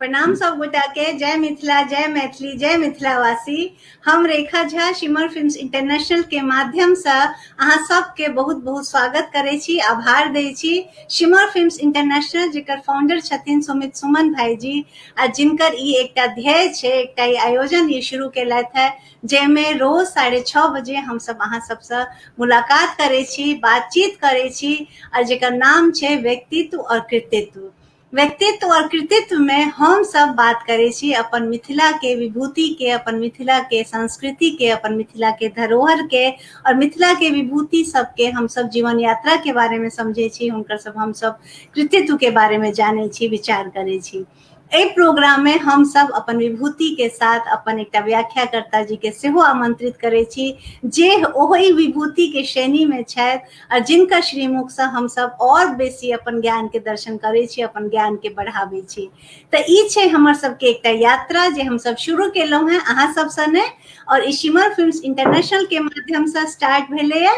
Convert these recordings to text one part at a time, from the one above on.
प्रणाम सब गोटा के, जय मिथिला, जय मैथिली, जय मिथिलावासी। हम रेखा झा शिमर फिल्म्स इंटरनेशनल के माध्यम से अहाँ सबके बहुत बहुत स्वागत करै छी, आभार दै छी। शिमर फिल्म्स इंटरनेशनल जेकर फाउंडर छथिन सुमित सुमन भाईजी, आ जिनकर ई एकटा ध्येय छै, एकटा ई आयोजन ई शुरू केलथि है, जाहिमे रोज 6:30 बजे हम सब अहाँ सबसँ मुलाकात करै छी, बातचीत करै छी, और जेकर नाम छै व्यक्तित्व और कृतित्व। व्यक्तित्व और कृतित्व में हम सब बात करै छी अपन मिथिला के विभूति के, अपन मिथिला के संस्कृति के, अपन मिथिला के धरोहर के, और मिथिला के विभूति सबके हम सब जीवन यात्रा के बारे में समझै छी, हुनकर सब हम सब कृतित्व के बारे में जानै छी, विचार करै छी। एहि प्रोग्राम में हम सब अपन विभूति के साथ अपन एकटा व्याख्याकर्ता जी के सेहो आमंत्रित करै छी, जे ओहि विभूति के श्रेणी में छथि और जिनका श्रीमुख से हम सब और बेसी अपन ज्ञान के दर्शन करै छी, अपन ज्ञान के बढ़ाबै छी। तऽ ई छै हमर सबके एकटा यात्रा जे हम सब शुरू केलहुँ हेँ अहाँ सब सने, और ई शिमर फिल्म्स इंटरनेशनल के माध्यम से स्टार्ट भेलैए।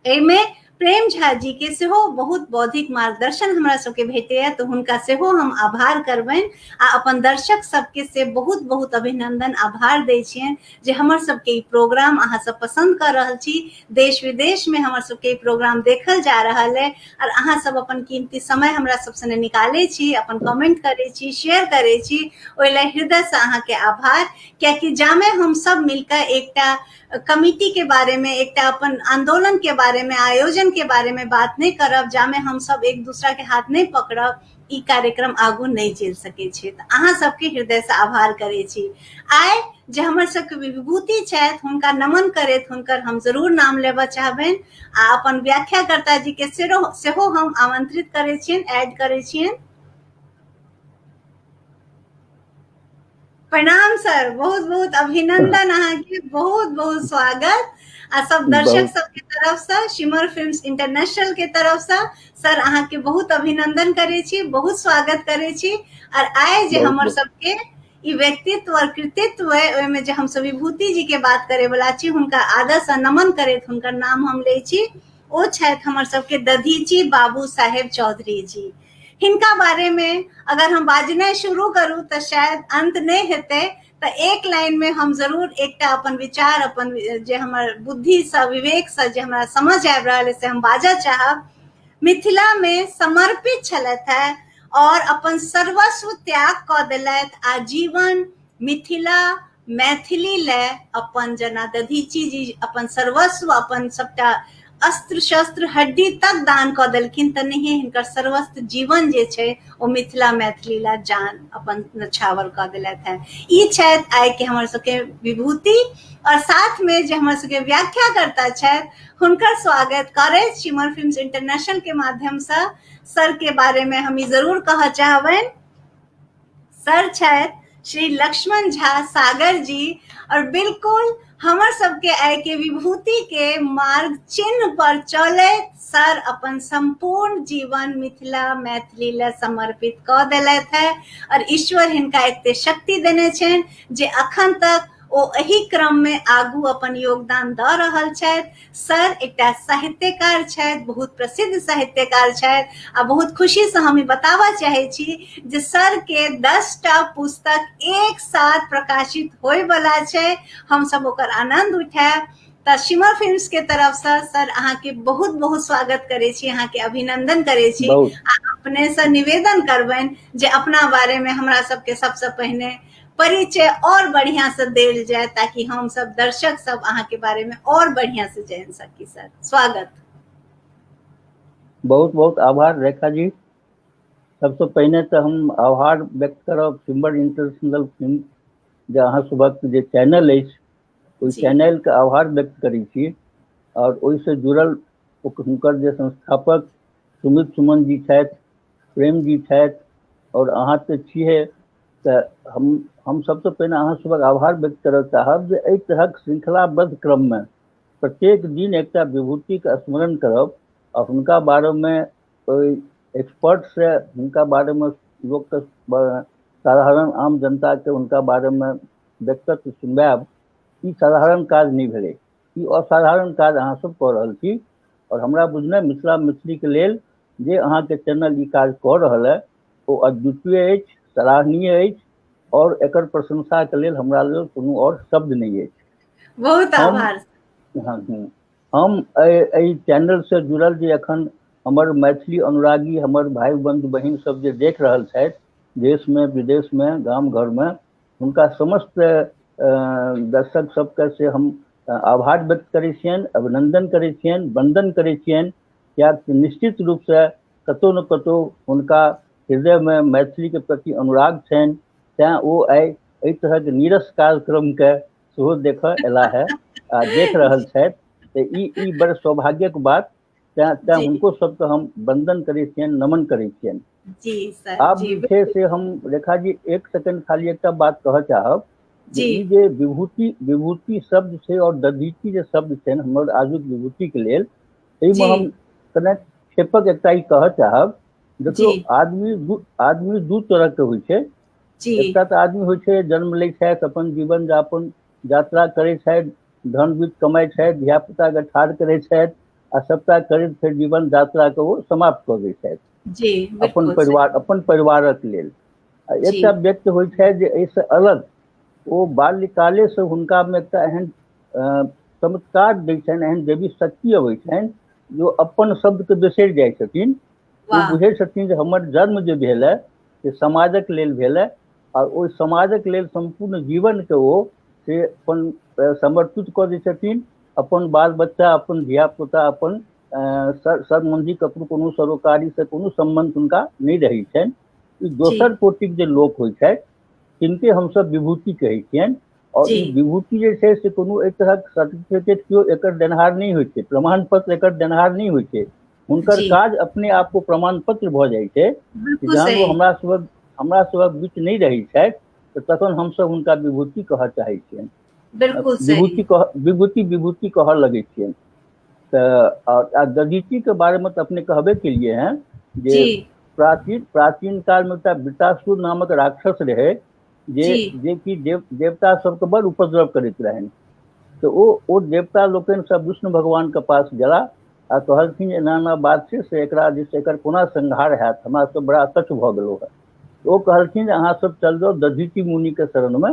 एहिमे प्रेम झा जी के सेहो बहुत बौद्धिक मार्गदर्शन हमरा सबके भेटैया, तऽ हुनका सेहो हम आभार करबनि आ अपन दर्शक सबके से बहुत बहुत अभिनंदन आभार दै छियनि जे हमर सबके ई प्रोग्राम अहाँ सब पसंद कऽ रहल छी। देश विदेश में हमर सबके ई प्रोग्राम देखल जा रहल है और अहाँ सब अपन कीमती समय हमरा सब सने निकालै छी, अपन कमेंट करै छी, शेयर करै छी, ओहि लए हृदय से अहाँके आभार। कियाकि जामे हम सब मिलकर एकटा कमिटी के बारे में, एकटा अपन आंदोलन के बारे में, आयोजन के बारे में बात नहीं करब, जामे हम सब एक दूसरा के हाथ नहीं पकड़ब, ई कार्यक्रम आगू नहीं चलि सकै छै। तऽ अहाँ सबके हृदय से आभार करै छी। आइ जे हमर सबके विभूति छथि हुनका नमन करैत हुनकर हम जरूर नाम लेबऽ चाहबनि आ अपन व्याख्याकर्ता जी के सेहो हम आमंत्रित करै छियनि, ऐड करै छियनि। प्रणाम सर, बहुत बहुत अभिनंदन अहाँके, बहुत बहुत स्वागत आ सब दर्शक सबके तरफ से, शिमर फिल्म्स इंटरनेशनल के तरफ से सर अहाँके बहुत अभिनंदन करै छी, बहुत स्वागत करै छी। और आइ जे हमर सबके ई व्यक्तित्व और कृतित्व है ओहिमे जे हम सब विभूति जी के बात करे वाला छी, हुनका आदर से नमन करैत हुनकर नाम हम लै छी, ओ छथि हमर सबके दधीची बाबू साहेब चौधरी जी। हिनका बारे में अगर हम बाजनाइ शुरू करू तऽ शायद अंत नहि हेतै, तऽ एक लाइन में हम जरूर एकटा अपन विचार, अपन जे हमर बुद्धि से, विवेक से जे हमरा समझ आबि रहल है से हम बाजऽ चाहब। मिथिला में समर्पित छलथि है और अपन सर्वस्व त्याग कऽ देलथि आ जीवन मिथिला मैथिली लए अपन जेना दधीची जी अपन सर्वस्व, अपन सबटा अस्त्र शस्त्र हड्डी तक दान कऽ देलखिन, तऽ नहिये हिनकर सर्वस्व जीवन जे छै ओ मिथिला मैथिली ला जान अपन नछावर कऽ देलथि है। ई छथि आइ के हमर सबके विभूति और साथ में जे हमर सबके व्याख्याकर्ता छथि हुनकर स्वागत करैत शिमर फिल्म्स इंटरनेशनल के माध्यम से सर के बारे में हम ई जरूर कहऽ चाहबनि। सर छथि श्री लक्ष्मण झा सागर जी और बिल्कुल हमर सबके आइ के विभूति के मार्ग चिन्ह पर चलैत सर अपन संपूर्ण जीवन मिथिला मैथिली लए समर्पित कऽ देलथि है और ईश्वर हिनका एते शक्ति देने छनि जे अखन तक ओ एहि क्रम में आगू अपन योगदान दऽ रहल छथि। सर एकटा साहित्यकार छथि, बहुत प्रसिद्ध साहित्यकार छथि आ बहुत खुशी से हम ई बताबऽ चाहै छी जे सर के 10टा पुस्तक एक साथ प्रकाशित होय वाला छै, हम सब ओकर आनंद उठायब। तऽ शिमर फिल्म्स के तरफ से सर अहाँके बहुत बहुत स्वागत करै छी, अहाँके अभिनंदन करै छी आ अपने से निवेदन करबनि जे अपना बारे में हमरा सबके सबसे पहिने परिचय और बढ़िया से देल जाए ताकि हम सब दर्शक सब अहाँ के बारे में और बढ़िया से जान सकी। सर स्वागत। बहुत बहुत आभार रेखा जी। सबसे पहिने तो हम आभार व्यक्त करब सिमर इंटरनेशनल फिल्म जे अहाँ सबक जे चैनल अछि ओहि चैनल के आभार व्यक्त करै छी और ओहिसँ जुड़ल हुनकर जे संस्थापक सुमित सुमन जी छथि, प्रेम जी छथि और अहाँ तऽ छियै, तऽ हम सबसँ पहिने अहाँ सबक आभार व्यक्त करऽ चाहब जे एहि तरहक श्रृंखलाबद्ध क्रममे प्रत्येक दिन एकटा विभूतिके स्मरण करब आ हुनका बारेमे ओहि एक्सपर्टसँ हुनका बारेमे लोकके साधारण आम जनताके हुनका बारेमे वक्तव्य सुनबायब, ई साधारण काज नहि भेलै, ई असाधारण काज अहाँ सब कऽ रहल छी और हमरा बुझने मिथिला मैथिलीके लेल जे अहाँके चैनल ई काज कऽ रहल है ओ अद्वितीय अछि, सराहनीय अछि आओर एकर प्रशंसाके लेल हमरा लेल कोनो आओर शब्द नहि अछि। बहुत आभार। हम एहि चैनलसँ जुड़ल जे एखन हमर मैथिली अनुरागी हमर भाइ बन्धु बहिन सब जे देख रहल छथि देशमे विदेशमे गाम घरमे, हुनका समस्त दर्शक सबके से हम आभार व्यक्त करै छियनि, अभिनन्दन करै छियनि, वन्दन करै छियनि, किएक निश्चित रूपसँ कतहु ने कतहु हुनका हृदयमे मैथिलीके प्रति अनुराग छनि, तैँ ओ आइ एहि तरहक नीरस कार्यक्रमके सेहो देखऽ एला है आ देख रहल छथि। तऽ ई ई बड़ सौभाग्यक बात, तैँ तैँ हुनको सबके हम वन्दन करै छियनि, नमन करै छियनि। जी सर। आब जे छै से हम रेखा जी एक सेकंड खाली एकटा बात कहऽ चाहब जे ई जे विभूति विभूति शब्द छै और दधीची जे शब्द छै हमर आजुक विभूतिके लेल, एहिमे हम कने क्षेपक एकटा ई कहऽ चाहब। देखियौ, आदमी दू तरहके होइ छै। एकटा तऽ आदमी होइ छै जन्म लै छथि, अपन जीवन यापन यात्रा करै छथि, धन वित्त कमाइ छथि, धियापुताके ठाढ़ करै छथि आ सबटा करैत फेर जीवन यात्राके ओ समाप्त कऽ दै छथि अपन परिवार अपन परिवारक लेल। आ एकटा व्यक्ति होइ छथि जे एहिसँ अलग ओ बाल्यकालेसँ हुनकामे एकटा एहन चमत्कार दै छनि, एहन देवी शक्ति अबै छनि जे ओ अपन शब्दके बिसरि जाइ छथिन। ओ बुझै छथिन जे हमर जन्म जे भेल है से समाजक लेल भेल है आ ओहि समाजक लेल सम्पूर्ण जीवनके ओ से अपन समर्पित कऽ दै छथिन। अपन बाल बच्चा, अपन धियापुता, अपन सरमन्दी ककरो कोनो सरोकारीसँ कोनो सम्बन्ध हुनका नहि रहै छनि। ई दोसर कोटिक जे लोक होइ छथि तिनके हमसब विभूति कहै छियनि। आओर ई विभूति जे छै से कोनो एहि तरहक सर्टिफिकेट केओ एकर देनहार नहि होइ छै, प्रमाण पत्र एकर देनहार नहि होइ छै। हुनकर काज अपने आप ओ प्रमाण पत्र भऽ जाइ छै। जहन ओ हमरा सभक बीच नहि रहै छथि तऽ तखन हमसब हुनका विभूति कहऽ चाहै छियनि, विभूति कह विभूति विभूति कहऽ लगै छियनि। तऽ दधीचीके बारेमे तऽ अपने कहबे केलिए हैं जे प्राचीन प्राचीन कालमे एकटा वृतासुर नामक राक्षस रहै जे जे कि देवता सबके बड़ उपद्रव करैत रहनि। तऽ ओ देवता लोकनि सब विष्णु भगवानके पास गेला आ कहलखिन एना एना बात छै से एकरा जे छै एकर कोना संहार हैत, हमरा सब बड़ा अकच्छ भऽ गेलहुँ हेँ। ओ कहलखिन जे अहाँ सब चल जाउ दधीची मुनिके शरणमे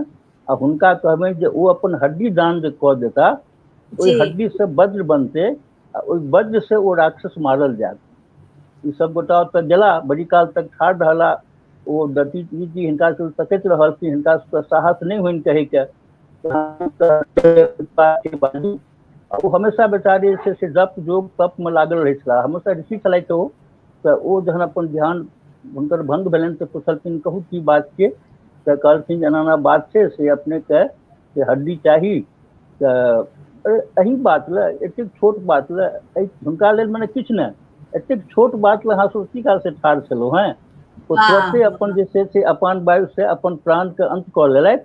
आ हुनका कहबनि जे ओ अपन हड्डी दान जे कऽ देता ओहि हड्डीसँ वज्र बनतै आ ओहि वज्रसँ ओ राक्षस मारल जायत। ई सब गोटा ओतऽ गेला, बड़ी काल तक ठाढ़ रहला। ओ दधीची जी हिनका सब तकैत रहलखिन, हिनका सबके साहस नहि होइन कहैके। ओ हमेशा बेचारे जे छै से जप योग तपमे लागल रहै छलाह, हमेशा ऋषि छलथि ओ। तऽ ओ जहन अपन ध्यान हुनकर भङ्ग भेलनि तऽ पुछलखिन कहू की बात छियै? तऽ कहलखिन जे एना एना बात छै से अपनेके से हड्डी चाही। तऽ एहि बात लए, एतेक छोट बात लए, एहि हुनका लेल मने किछु नहि, एतेक छोट बात लए अहाँ सब की काल से ठाढ़ छलहुँ हेँ? ओ तुरते अपन जे छै से अपान वायु से अपन प्राणके अंत कऽ लेलथि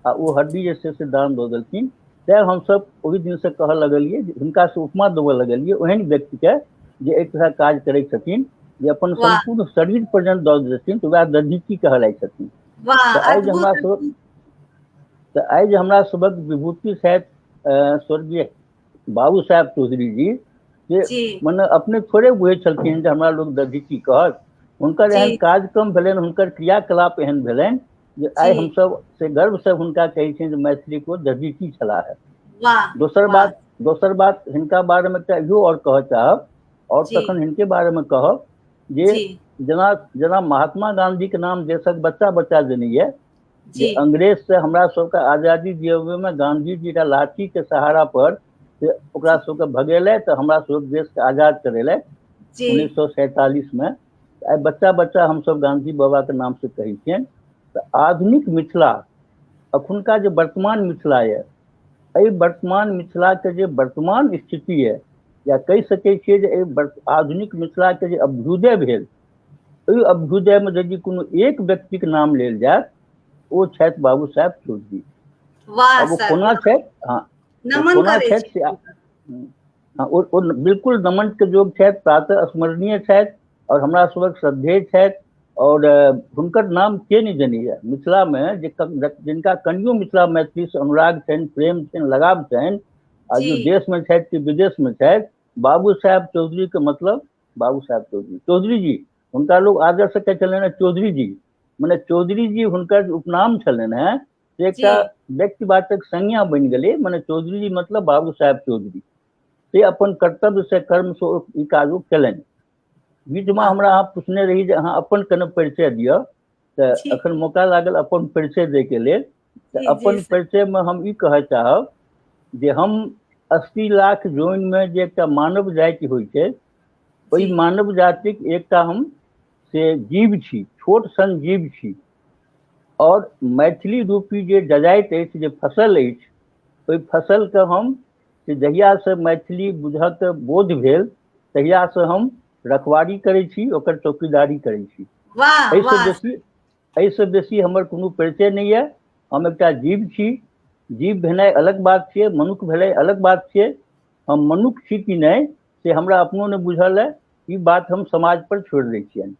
आ ओ हड्डी जे छै से दान दऽ देलखिन। तैँ हमसब ओहि दिनसँ कहऽ लगलियै, हुनकासँ उपमा देबऽ लगलियै ओहन व्यक्तिके जे एहि तरहक काज करै छथिन, जे अपन सम्पूर्ण शरीर पर्यन्त दऽ देथिन, तऽ वएह दधीची कहलाइ छथिन। तऽ आइ जे हमरा सब तऽ आइ जे हमरा सभक विभूति छथि स्वर्गीय बाबू साहेब चौधरी जी, से मने अपने थोड़े बुझै छलखिन जे हमरा लोक दधीची कहत। हुनकर एहन कार्यक्रम भेलनि, हुनकर क्रियाकलाप एहन भेलनि जे आइ हमसब से गर्वसँ हुनका कहै छियनि जे मैथिलीके ओ दधीची छलाह है। दोसर बात दोसर बात हिनका बारेमे एकटा इहो आओर कहऽ चाहब आओर तखन हिनके बारेमे कहब जे जेना जेना महात्मा गाँधीके नाम देशक बच्चा बच्चा जनैए, जे अंग्रेज से हमरा सबके आजादी दियबैमे गाँधी जी का लाठीके सहारा पर से ओकरा सबके भगेलथि तऽ हमरा सबके देशके आजाद करेलथि 1947मे। आइ बच्चा बच्चा हमसब गाँधी बाबाके नामसँ कहै छियनि। तऽ आधुनिक मिथिला, अखुनका जे वर्तमान मिथिला यऽ, एहि वर्तमान मिथिलाके जे वर्तमान स्थिति यऽ, या कहि सकै छियै जे एहि आधुनिक मिथिलाके जे अभ्युदय भेल, ओहि अभ्युदयमे यदि कोनो एक व्यक्तिके नाम लेल जायत ओ छथि बाबू साहेब चौधरी। आब ओ कोना छथि, हँ कोना छथि से ओ बिल्कुल नमनके योग्य छथि, प्रातः स्मरणीय छथि और हमरा सभक श्रद्धेय छथि। और हुनकर नाम के नहि जनैए मिथिलामे, जे जिनका कनियो मिथिला मैथिलीसँ अनुराग छनि, प्रेम छनि, लगाव छनि, आ जो देशमे छथि कि विदेशमे छथि, बाबू साहेब चौधरीके मतलब बाबू साहेब चौधरी, चौधरी जी हुनका लोग आदर से कहै छलनि चौधरी जी, मने चौधरी जी हुनकर उपनाम छलनि हेँ से एकटा व्यक्तिवाचक संज्ञा बनि गेलै। मने चौधरी जी मतलब बाबू साहेब चौधरी, से अपन कर्तव्य से कर्म से ई काज ओ केलनि। बीचमे हमरा अहाँ पुछने रही जे अहाँ अपन कने परिचय दिअ, तऽ एखन मौका लागल अपन परिचय दैके लेल। तऽ अपन परिचयमे हम ई कहऽ चाहब जे हम 80 लाख जोनमे जे एकटा मानव जाति होइ छै, ओहि मानव जातिक एकटा हम से जीव छी, छोट सन जीव छी। आओर मैथिली रूपी जे जजाति अछि, जे फसल अछि, ओहि फसलके हम से जहियासँ मैथिली बुझऽके बोध भेल तहियासँ हम रखवारी करै छी, ओकर चौकीदारी करै छी। एहिसँ बेसी हमर कोनो परिचय नहि यऽ। हम एकटा जीव छी। जीव भेनाइ अलग बात छियै, मनुख भेनाइ अलग बात छियै। हम मनुख छी कि नहि से हमरा अपनो नहि बुझल अइ। ई बात हम समाज पर छोड़ि दै छियनि।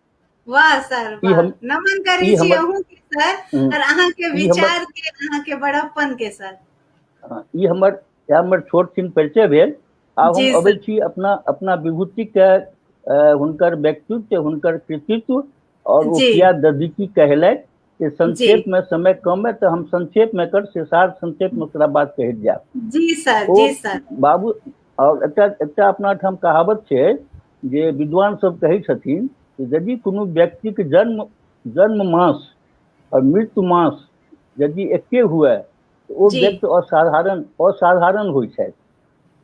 वाह सर, वाह, नमन करै छी अहूँ के सर, और अहाँ के विचार के, अहाँ के बड़प्पन के सर। ई हमर छोट छिन परिचय भेल। आब हम अबै छी अपना अपना विभूति के, हुनकर व्यक्तित्व, हुनकर कृतित्व और ओ किया दधीची कहलथि से संक्षेप में, समय कम है तो हम संक्षेप में कर से सार संक्षेप में ओकरा बात कहैत जायब। जी सर, जी सर। बाबू, और एकटा एकटा अपना ठाम कहावत छै जे विद्वान सब कहै छथिन यदि कोनो व्यक्तिके जन्म जन्म मास और मृत्यु मास यदि एके हुए तऽ ओ व्यक्ति असाधारण असाधारण होइ छथि।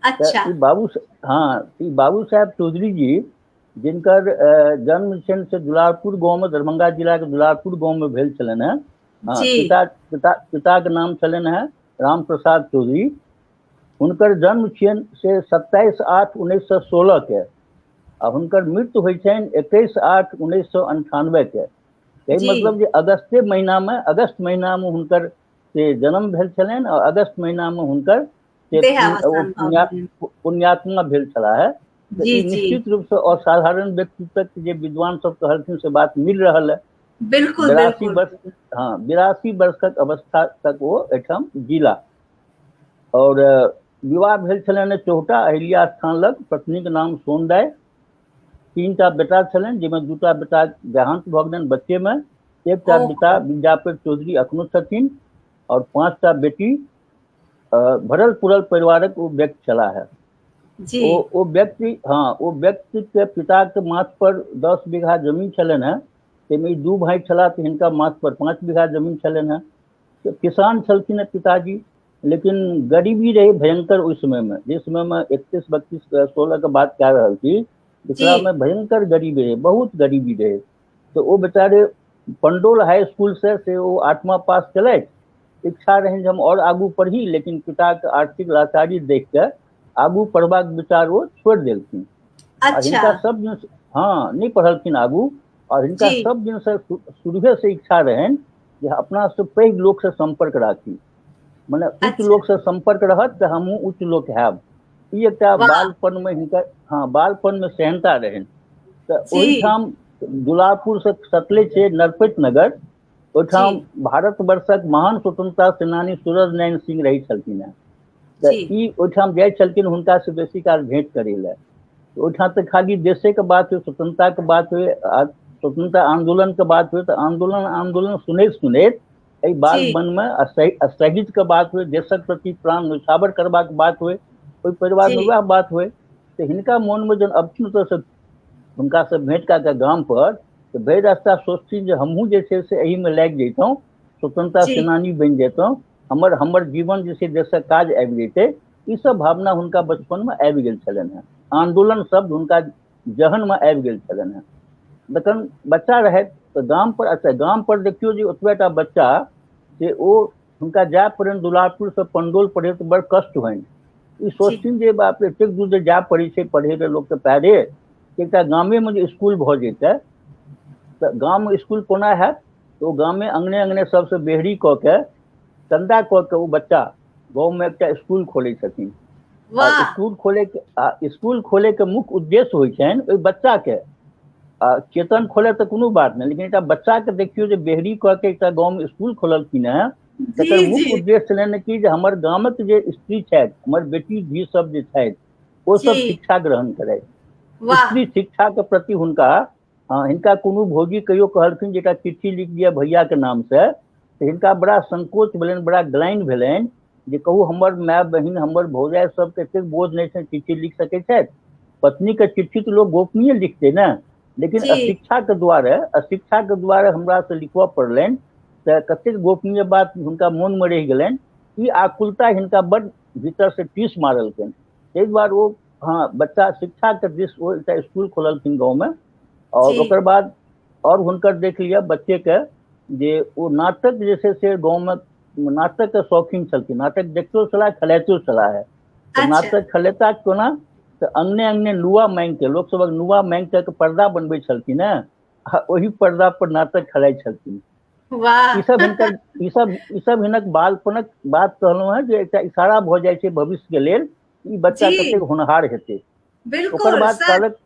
अच्छा। ई बाबू, हाँ, ई बाबू साहेब चौधरी जी जिनकर जन्म छनि से दुलारपुर गाँवमे, दरभंगा जिलाके दुलारपुर गाँवमे भेल छलनि हेँ। हाँ, पिता पिता पिताके नाम छलनि हेँ राम प्रसाद चौधरी। हुनकर जन्म छियनि से 27/8/1916 के आ हुनकर मृत्यु होइ छनि 21/8/1998 के। एहि मतलब जे अगस्ते महीनामे, अगस्त महीनामे हुनकर से जन्म भेल छलनि और अगस्त महीनामे हुनकर से पुण्यात्मा भेल छलाह है। निश्चित रूप से असाधारण व्यक्तित्व जे विद्वान सब कहलखिन से बात मिल रहल है। बिल्कुल, 82 वर्ष, हाँ, 82 वर्षक अवस्था तक ओ एहिठाम जिला। और विवाह भेल छलनि चौहटा अहिल्या स्थान लग, पत्नीके नाम सोनदाय। 3टा बेटा छलनि जाहिमे 2टा बेटा देहांत भऽ गेलनि बच्चेमे, एकटा बेटा विद्यापति चौधरी अखनो छथिन और 5टा बेटी। भरल पुरल परिवारक ओ व्यक्ति छलाह है। ओ व्यक्ति, हाँ, ओ व्यक्तिके पिताके माथ पर 10 बीघा जमीन छलनि हेँ, ताहिमे ई 2 भाइ छलाह तऽ हिनका माथ पर 5 बीघा जमीन छलनि हेँ। तऽ किसान छलखिन हेँ पिताजी, लेकिन गरीबी रहै भयंकर ओहि समयमे, जे समयमे 31 32 16 के बात कए रहल छी, मिथिलामे भयंकर गरीबी रहै, बहुत गरीबी रहै। तऽ ओ बेचारे पंडौल हाई स्कूल से ओ 8वां पास केलथि। इच्छा रहनि जे हम आओर आगू पढ़ी, लेकिन पिताके आर्थिक लाचारी देख कऽ आगू पढ़बाक विचार ओ छोड़ि देलखिन। आ हिनका सब दिन, हाँ, नहि पढ़लखिन आगू। और हिनका सब दिन से शुरुए से इच्छा रहनि जे अपना से पैघ लोक से संपर्क राखी, मने उच्च लोक से संपर्क रहत तऽ हमहूँ उच्च लोक हैब। ई एकटा बालपन में हिनकर, हाँ, बालपन में सेहनता रहनि। तऽ ओहिठाम दुलारपुर से सटले छै नरपत नगर, ओहिठाम भारतवर्षक महान स्वतंत्रता सेनानी सूरज नारायण सिंह रहै छलखिन हेँ। तऽ ई ओहिठाम जाइ छलखिन हुनका से बेसी काल भेंट करै लए। ओहिठाम तऽ खाली देशेके बात होइ, स्वतंत्रताके बात होइ, आ स्वतंत्रता आन्दोलनके बात होइ, तऽ आन्दोलन आन्दोलन सुनैत सुनैत एहि बाल मनमे शहीदके बात होइ, देशक प्रति प्राण न्यौछावर करबाक बात होइ, ओहि परिवारमे वएह बात होइ। तऽ हिनका मोनमे जहन अबथिन ओतऽसँ हुनकासँ भेंट कए कऽ गाम पर, तऽ भरि रास्ता सोचथिन जे हमहूँ जे छै से एहिमे लागि जैतहुँ, स्वतंत्रता सेनानी बनि जैतहुँ, हमर हमर जीवन जे छै देशक काज आबि जैतै। ई सब भावना हुनका बचपनमे आबि गेल छलनि हेँ। आन्दोलन शब्द हुनका जहनमे आबि गेल छलनि हेँ। जखन बच्चा रहथि तऽ गाम पर, अच्छा गाम पर देखियौ जे ओतबे टा बच्चा से ओ हुनका जाय पड़नि दुलारपुरसँ पंडौल पढ़ै तऽ बड़ कष्ट होइन। ई सोचथिन जे बाप रे एतेक दूर जे जाय पड़ै छै पढ़ै लए लोकके पैरे, एकटा गामेमे जे इसकुल भऽ जैतै तऽ गाममे इसकुल कोना हैत। तऽ ओ गामे अङ्गने अङ्गने सबसँ बेहरी कऽ के चन्दा कऽ के ओ बच्चा गाँवमे एकटा इसकुल खोलै छथिन। आ इसकुल खोलैके आ इसकुल खोलैके मुख्य उद्देश्य होइ छनि ओहि बच्चाके आ चेतन खोले तऽ कोनो बात नहि, लेकिन एकटा बच्चाके देखियौ जे बेहरी कऽ के एकटा गाँवमे इसकुल खोललखिन हेँ, तकर मुख्य उद्देश्य छलनि कि जे हमर गामक जे स्त्री छथि, हमर बेटी धी सब जे छथि, ओ सब शिक्षा ग्रहण करथि। स्त्री शिक्षाके प्रति हुनका हँ, हिनका कोनो भौजी कहियो कहलखिन जे एकटा चिट्ठी लिख दिअ भैयाके नामसँ, तऽ हिनका बड़ा संकोच भेलनि, बड़ा ग्लानि भेलनि जे कहू हमर माय बहिन हमर भौजाइ सबके एतेक बोझ नहि छनि चिट्ठी लिख सकै छथि। पत्नीके चिट्ठी तऽ लोक गोपनीय लिखतै ने, लेकिन अशिक्षाके द्वारे हमरासँ लिखबऽ पड़लनि, तऽ कतेक गोपनीय बात हुनका मोनमे रहि गेलनि। ई आकुलता हिनका बड्ड भीतरसँ टीस मारलकनि। ताहि दुआरे ओ, हँ, बच्चा शिक्षाके दिस ओ एकटा स्कूल खोललखिन गाँवमे। आओर ओकर बाद आओर हुनकर देख लिअ बच्चेके जे ओ नाटक जे छै से गाँवमे नाटकके शौकीन छलखिन, नाटक देखतो छलाह, खेलाइतो छलाह है। तऽ नाटक खेलेता कोना? तऽ अङ्गने अङ्गने नुआ माँगिके, लोकसभक नुआ माँगि कऽ पर्दा बनबै छलखिन हेँ आ ओहि पर्दा पर नाटक खेलाइ छलखिन। ईसब हिनकर ईसब ईसब हिनक बालपनक बात कहलहुँ हेँ जे एकटा इशारा भऽ जाइ छै भविष्यके लेल, ई बच्चा कतेक होनहार हेतै। ओकर बाद कहलक,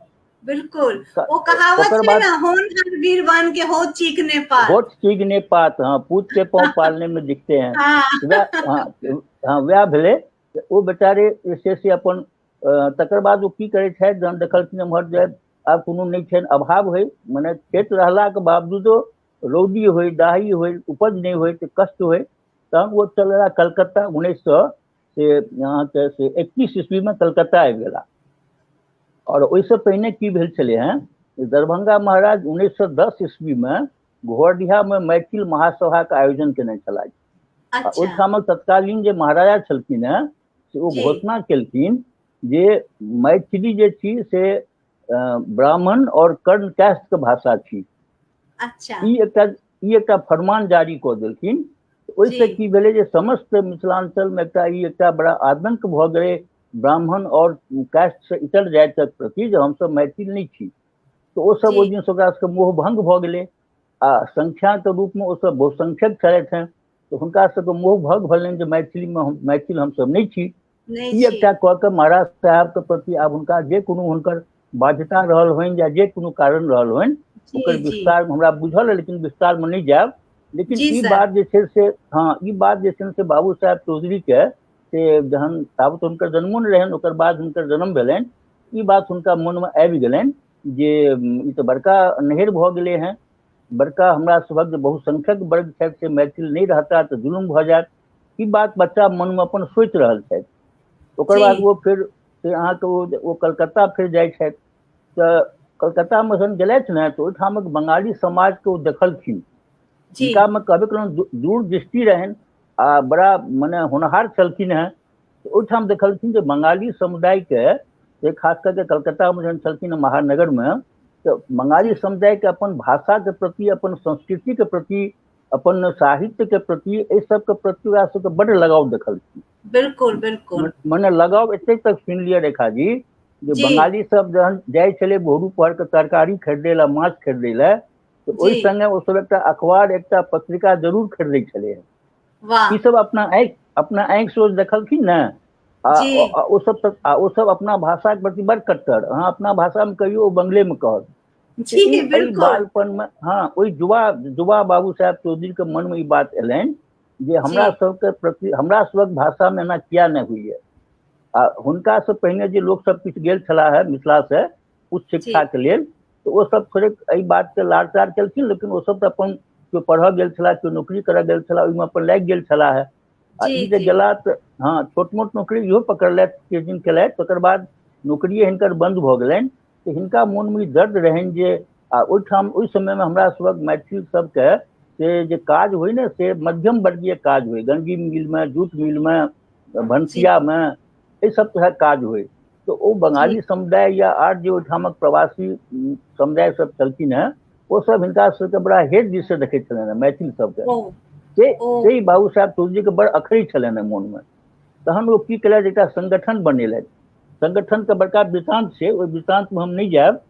बिल्कुल, ओ कहावत छै ना, होनहार वीरवान के हो चीकने पात, होत चीकने पात, हाँ, पूत के पाँव पालने में दिखते हैं। वएह, हाँ हाँ, वएह भेलै। ओ बेचारे जे छै से अपन, तकर बाद ओ की करै छथि, जहन देखलखिन एम्हर जे आब कोनो नहि छनि, अभाव होइ, मने खेत रहलाके बावजूदो रौदी होइ, दाही होइ, उपज नहि होइ तऽ कष्ट होइ, तहन ओ चल गेला कलकत्ता। 1900 से अहाँके से 31 ईस्वीमे कलकत्ता आबि गेला। आओर ओहिसँ पहिने की भेल छलै हेँ, दरभंगा महाराज 1910 ईस्वीमे घोरडीहामे मैथिल महासभाके आयोजन केने छलाह। ओहिठामक तत्कालीन जे महाराजा छलखिन हेँ से ओ घोषणा केलखिन जे मैथिली जे छी से ब्राह्मण आओर कर्ण कास्टके भाषा छी। ई एकटा फरमान जारी कऽ देलखिन। ओहिसँ की भेलै जे समस्त मिथिलाञ्चलमे एकटा ई एकटा बड़ा आतंक भऽ गेलै ब्राह्मण आओर कास्टसँ इतर जातिक प्रति जे हमसभ मैथिल नहि छी। तऽ ओसभ ओहि दिनसँ ओकरा सबके मोहभंग भऽ गेलै आ संख्याके रूपमे ओसभ बहुसंख्यक छलथि हेँ, तऽ हुनका सबके मोहभंग भेलनि जे मैथिलीमे हम मैथिल हमसभ नहि छी। ई एकटा कऽ के महाराज साहेबके प्रति आब हुनका जे कोनो हुनकर बाध्यता रहल होइन या जे कोनो कारण रहल होइन, ओकर विस्तार हमरा बुझल है, लेकिन विस्तारमे नहि जायब। लेकिन ई बात जे छै से, हँ, ई बात जे छै से बाबू साहेब चौधरीके से जहन ताबत हुनकर जन्मो नहि रहनि, ओकर बाद हुनकर जन्म भेलनि, ई बात हुनका मोनमे आबि गेलनि जे ई तऽ बड़का नहरि भऽ गेलै हेँ, बड़का हमरा सभक जे बहुसंख्यक वर्ग छथि से मैथिल नहि रहता तऽ जुलुम भऽ जायत। ई बात बच्चा मनमे अपन सोचि रहल छथि। ओकर बाद ओ फेर से अहाँके ओ कलकत्ता फेर जाइ छथि। तऽ कलकत्तामे जहन गेलथि ने तऽ ओहिठामक बंगाली समाजके ओ देखलखिन। हिनकामे कहबे केलहुँ दूरदृष्टि रहनि आ बड़ा मने होनहार छलखिन हेँ। ओहिठाम देखलखिन जे बंगाली समुदायके से खास करके कलकत्तामे जहन छलखिन महानगरमे तऽ बंगाली समुदायके अपन भाषाके प्रति, अपन संस्कृतिके प्रति, अपन साहित्यके प्रति, एहि सबके प्रति ओकरा सबके बड्ड लगाव देखलखिन। बिल्कुल बिल्कुल। मने लगाव एतेक तक सुनि लिअ रेखा जी जे बंगाली सब जहन जाइ छलै भोरू पहरके तरकारी खरीदै लए, माछ खरीदै लए, तऽ ओहि संगे ओ सब एकटा अखबार, एकटा पत्रिका जरूर खरीदै छलै। ई सब अपना आँखि से देखलखिन ने। आ ओ सब आ ओ सब अपना भाषाके प्रति बड़ कट्टर। अहाँ अपना भाषामे कहियौ, ओ बंगलेमे कहत। एहि बालपनमे, हँ, ओहि युवा युवा बाबू साहेब चौधरीके मनमे ई बात एलनि जे हमरा सबके प्रति, हमरा सबक भाषामे एना किया नहि होइए। आ हुनकासँ पहिने जे लोकसब किछु गेल छलाह हे मिथिलासँ उच्च शिक्षाके लेल, तऽ ओ सब थोड़े एहि बातके लाचार केलखिन, लेकिन ओ सब तऽ अपन केओ पढ़ऽ गेल छलाह, केओ नौकरी करऽ गेल छलाह, ओहिमे अपन लागि गेल छलाह हे। आ ई जे गेला तऽ, हँ, छोट मोट नौकरी इहो पकड़लथि, किछु दिन केलथि, तकर बाद नौकरिए हिनकर बन्द भऽ गेलनि। तऽ हिनका मोनमे ई दर्द रहनि जे आ ओहिठाम ओहि समयमे हमरा सभक मैथिल सबके से जे काज होइ ने से मध्यम वर्गीय काज होइ, गंजी मिलमे, जूट मिलमे, भनसियामे, एहि सब तरहक काज होइ। तऽ ओ बंगाली समुदाय या आर जे ओहिठामक प्रवासी समुदाय सब छलखिन हेँ, ओ सब हिनका सबके बड़ा हेट दिससँ देखैत छलनि हेँ मैथिल सबके। से बाबू साहेब चौधरीके बड़ अखरै छलनि हेँ मोनमे। तहन ओ की केलथि, एकटा संगठन बनेलथि। संगठनके बड़का वृत्तांत छै, ओहि वृत्तांतमे हम नहि जायब।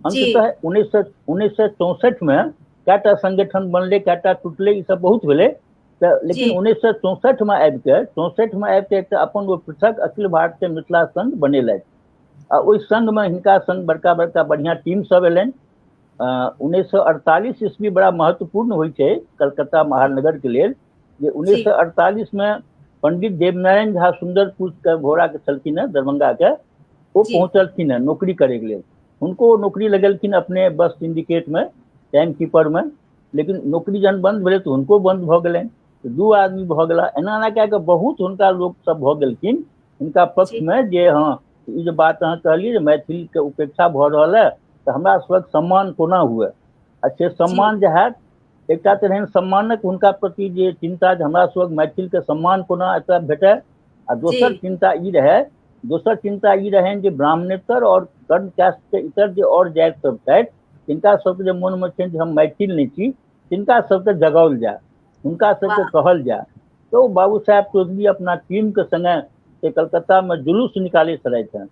अंततः 1964मे कएटा संगठन बनलै, कएटा टूटलै, ई सब बहुत भेलै। तऽ लेकिन 1964मे आबिके, 64मे आबिके एकटा अपन ओ पृथक अखिल भारतीय मिथिला संघ बनेलथि। आ ओहि संघमे हिनका संग बड़का बड़का बढ़िआँ टीम सब एलनि। 1948 ईस्वी बड़ा महत्वपूर्ण होइ छै कलकत्ता महानगरके लेल जे 1948मे पंडित देवनारायण झा सुंदरपुर के घोड़ा के छलखिन हेँ दरभंगा के, ओ पहुँचलखिन हेँ नौकरी करैके लेल। हुनको नौकरी लगेलखिन अपने बस सिंडिकेटमे, टाइम कीपरमे। लेकिन नौकरी जहन बन्द भेलै तऽ हुनको बन्द भऽ गेलनि, तऽ 2 आदमी भऽ गेला। एना एना कए कऽ बहुत हुनका लोक सब भऽ गेलखिन हुनका पक्षमे, जे हँ ई जे बात अहाँ कहलियै जे मैथिलीके उपेक्षा भऽ रहल है, तऽ हमरा सबक सम्मान कोना हुए। आ से सम्मान जे हैत, एकटा तऽ रहनि सम्मानक हुनका प्रति जे चिन्ता जे हमरा सबक मैथिलके सम्मान कोना एतऽ भेटय, आ दोसर चिन्ता ई रहै, दोसर चिन्ता ई रहनि जे ब्राह्मणेतर आओर कर्ण कास्टके इतर जे आओर जाति सब छथि, तिनका सबके जे मोनमे छनि जे हम मैथिल नहि छी, तिनका सबके जगाओल जाय, हुनका सबके कहल जाय। तऽ ओ बाबू साहेब चौधरी अपना टीमके सङ्गे से कलकत्तामे जुलूस निकालै छलथि हेँ,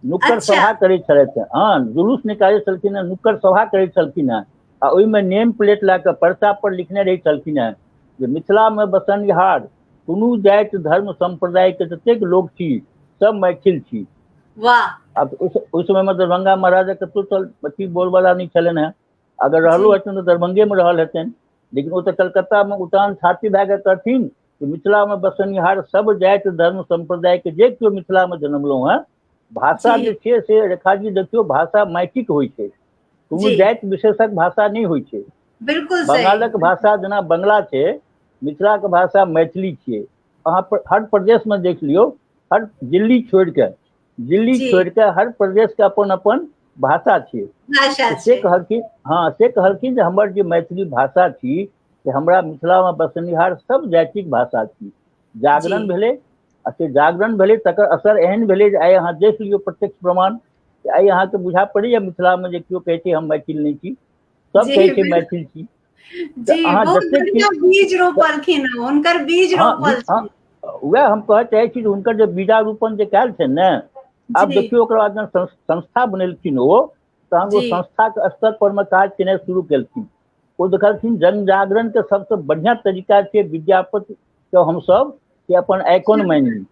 नुक्कड़ सभा करै छलथि हेँ। हँ, जुलूस निकालै छलखिन हेँ, नुक्कड़ सभा करै छलखिन हेँ, आ ओहिमे नेम प्लेट लए कऽ पर्चा पर लिखने रहै छलखिन हेँ जे मिथिलामे बसनिहार कोनो जाति धर्म सम्प्रदायके जतेक लोक छी सब मैथिल छी। वाह। आब ओहि समयमे दरभंगा महाराजा कतहु चल अथी बोलबाला नहि छलनि हेँ, अगर रहलो हेतनि तऽ दरभंगेमे रहल हेतनि, लेकिन ओ तऽ कलकत्तामे उतान छाती भए कऽ कहथिन कि मिथिलामे बसनिहार सब जाति धर्म सम्प्रदायके जे केओ मिथिलामे जन्मलहुँ हेँ, भाषा जे छै से रेखाजी देखियौ, भाषा माटिक होइ छै, कोनो जाति विशेषक भाषा नहि होइ छै। बिल्कुल। बंगालक भाषा जेना बंगला छै, मिथिलाके भाषा मैथिली छियै। अहाँ हर प्रदेशमे देख लियौ, हर दिल्ली छोड़िके, दिल्ली छोड़िके हर प्रदेशके अपन अपन भाषा छियै। से कहलखिन, हँ से कहलखिन जे हमर जे मैथिली भाषा छी से हमरा मिथिलामे बसनिहार सब जातिक भाषा छी। जागरण भेलै, आ से जागरण भेलै तकर असर एहन भेलै जे आइ अहाँ देख लियौ प्रत्यक्ष प्रमाण, आइ अहाँके बुझा पड़ैया मिथिलामे जे केओ कहै छै हम मैथिल नहि छी, सब कहै छै मैथिल छी। अहाँ जतेक बीज रोपलखिन, हुनकर बीज रोपल, वएह हम कहऽ चाहै छी जे हुनकर जे बीजारोपण जे कयल छै ने, आब देखियौ ओकर बाद जहन संस्था बनेलखिन ओ, तहन ओ संस्थाके स्तर पर मे काज केनाइ शुरू केलखिन। ओ देखलखिन जन जागरण के सबसँ बढ़िआँ तरीका छै विद्यापति के हमसब से अपन आइकॉन मानि ली,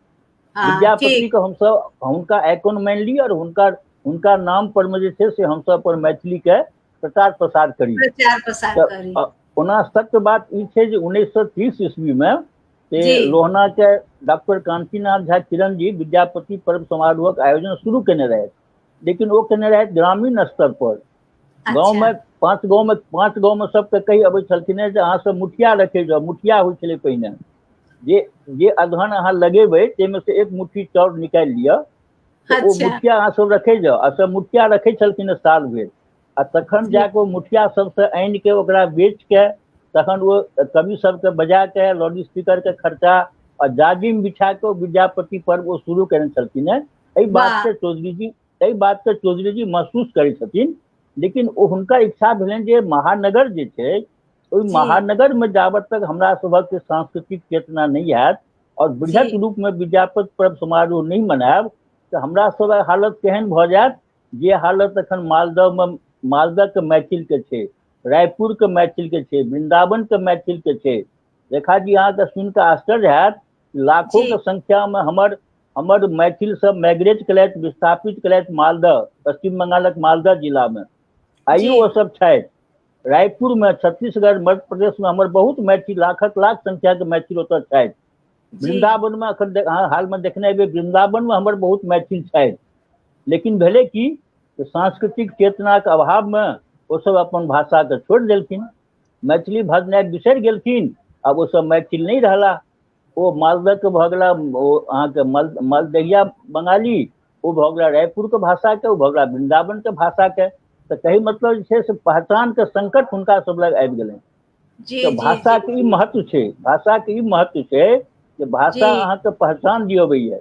विद्यापति के हमसब हुनका आइकॉन मानि ली और हुनका हुनका नाम पर मे जे छै से हमसब अपन मैथिली के प्रचार प्रसार करी, प्रचार प्रसार करी। ओना सत्य बात ई छै जे 1930 ईस्वी में से लोहना के डॉक्टर कांतिनाथ झा किरण जी विद्यापति पर्व समारोहक आयोजन शुरू केने रहथि, लेकिन ओ केने रहथि ग्रामीण स्तर पर। गाँव में 5 गाँव में 5 गाँव में सबके कहि अबै छलखिन हेँ जे अहाँ सब मुठिया रखै जाउ। मुठिया होइ छलै पहिने, जे जे अगहन अहाँ लगेबै ताहिमे से 1 मुट्ठी चाउर निकालि लिअ, तऽ ओ मुठिया अहाँ सब रखै जाउ। आ सब मुठिया रखै छलखिन हेँ साल भरि, आ तखन जाकऽ ओ मुठिया सबसँ आनिके ओकरा बेचके तखन ओ कवि सबके बजाके लाउड स्पीकरके खर्चा आ जाजिम बिछाके ओ विद्यापति पर्व ओ शुरू केने छलखिन हेँ। एहि बातके चौधरी जी, एहि बातके चौधरी जी महसूस करै छथिन, लेकिन ओ हुनकर इच्छा भेलनि जे महानगर जे छै ओहि महानगरमे जाबत तक हमरा सभक सांस्कृतिक चेतना नहि हैत और बृहत रूपमे विद्यापति पर्व समारोह नहि मनायब तऽ हमरा सभक हालत केहन भऽ जायत, जे हालत एखन मालदहमे, मालदहके मैथिलके छै, रायपुरके मैथिलके छै, वृन्दावनके मैथिलके छै। रेखा जी अहाँके सुनिकऽ आश्चर्य हैत, लाखोके संख्यामे हमर हमर मैथिल सब माइग्रेट केलथि, विस्थापित केलथि मालदह, पश्चिम बंगालक मालदह जिलामे, आइयो ओ सब छथि। रायपुरमे, छत्तीसगढ़, मध्य प्रदेशमे हमर बहुत मैथिल, लाखक लाख संख्याके मैथिल ओतऽ छथि। वृन्दावनमे एखन हालमे देखने हेबै, वृन्दावनमे हमर बहुत मैथिल छथि। लेकिन भेलै कि सांस्कृतिक चेतनाके अभावमे ओसब अपन भाषाके छोड़ि देलखिन, मैथिली भजनाइ बिसरि गेलखिन। आब ओसब मैथिल नहि रहला, ओ मालदहके भऽ गेला, ओ अहाँके मालदहिया बंगाली, ओ भऽ गेला रायपुरके भाषाके, ओ भऽ गेला वृन्दावनके भाषाके। तऽ कहै मतलब जे छै से पहचानके संकट हुनका सब लग आबि गेलनि। तऽ भाषाके ई महत्व छै, भाषाके ई महत्व छै जे भाषा अहाँके पहचान दियबैया।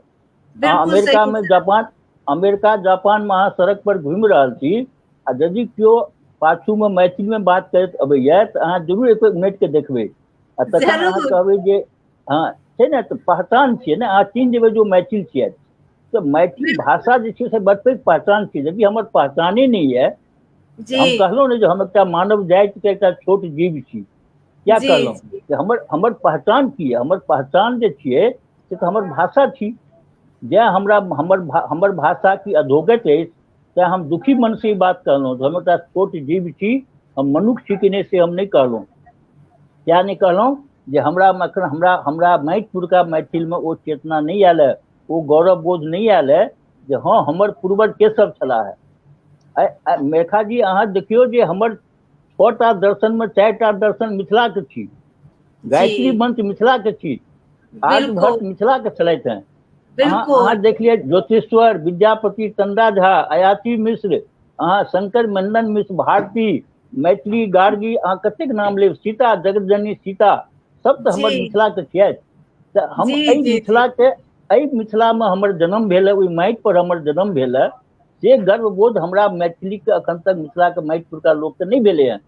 अहाँ अमेरिकामे, जापान, अमेरिका जापानमे अहाँ सड़क पर घुमि रहल छी आ यदि केओ पाछूमे मैथिलीमे बात करैत अबैया तऽ अहाँ जरूर एक उनटि के देखबै आ तखन अहाँ कहबै जे हँ छै ने, तऽ पहचान छियै ने, अहाँ चिन्ह जेबै जे ओ मैथिल छियै। तऽ मैथिली भाषा जे छै से बड़ पैघ पहचान छै। यदि हमर पहचाने नहि यऽ, हम कहलहुँ ने जे हम एकटा मानव जातिके एकटा छोट जीव छी, किया कहलहुँ जे हमर हमर पहचान की यऽ? हमर पहचान जे छियै से तऽ हमर भाषा छी। जैं हमरा हमर हमर भाषा की अधोगति अछि, तैं हम दुखी मनसँ ई बात कहलहुँ जे हम एकटा छोट जीव छी, हम मनुष्य छी कि नहि से हम नहि कहलहुँ। किया नहि कहलहुँ जे हमरा एखन हमरा हमरा माटिपुरका मैथिलमे ओ चेतना नहि आयल हए, ओ गौरव बोध नहि आयल हए जे हँ हमर पूर्वज के सब छलाह है। मेघा जी, अहाँ देखियौ जे हमर 6टा दर्शन में 4टा दर्शन मिथिला के छी, गायत्री मंत्र मिथिला के छी, आर्यभट्ट मिथिला के छलथि हैं। अहाँ देख लिअ ज्योतिश्वर, विद्यापति, चंदा झा, अयाची मिश्र, अहाँ शंकर मंडन मिश्र, भारती, मैथिली, गार्गी, अहाँ कतेक नाम लेब, सीता, जगतजननी सीता, सब तऽ हमर मिथिला के छियथि। तऽ हम एहि मिथिला के, एहि मिथिला में हमर जन्म भेल है, ओहि माटि पर हमर जन्म भेल है, से गर्वबोध हमरा मैथिली के अखन तक मिथिला के माटि परका लोक के नहि भेलै हन।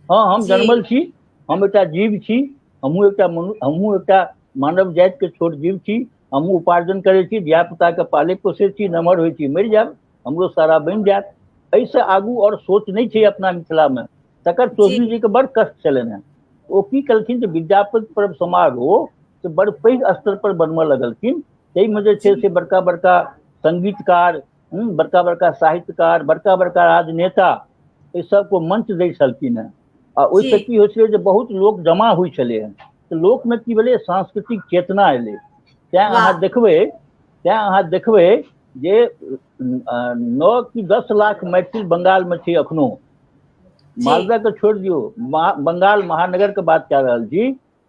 हँ, हम जनमल छी, हम एकटा जीव छी, हमहूँ एकटा हमहूँ एकटा मानव जाति के छोट जीव छी, हमहूँ उपार्जन करै छी, धियापुता के पालै पोसै छी, नमहर होइ छी मरि जायब, हमरो सारा बनि जायत। एहिसँ आगू आओर सोच नहि छै अपना मिथिलामे। तकर चौधरी जी के बड़ कष्ट छलनि हेँ। ओ की केलखिन जे विद्यापति पर्व समारोह से बड़ पैघ स्तर पर बनबऽ लगलखिन। ताहिमे जे छै से बड़का बड़का संगीतकार, बड़का बड़का साहित्यकार, बड़का बड़का राजनेता, एहि सबको मंच दै छलखिन हेँ। आ ओहिसँ की होइ छलै जे बहुत लोक जमा होइ छलै हेँ, तऽ लोकमे की भेलै, सांस्कृतिक चेतना एलै। तैँ अहाँ देखबै, तैँ अहाँ देखबै जे 9 कि 10 लाख मैथिल बंगालमे छै अखनो। मालदाके छोड़ि दियौ, बंगाल महानगरके बात कए रहल छी,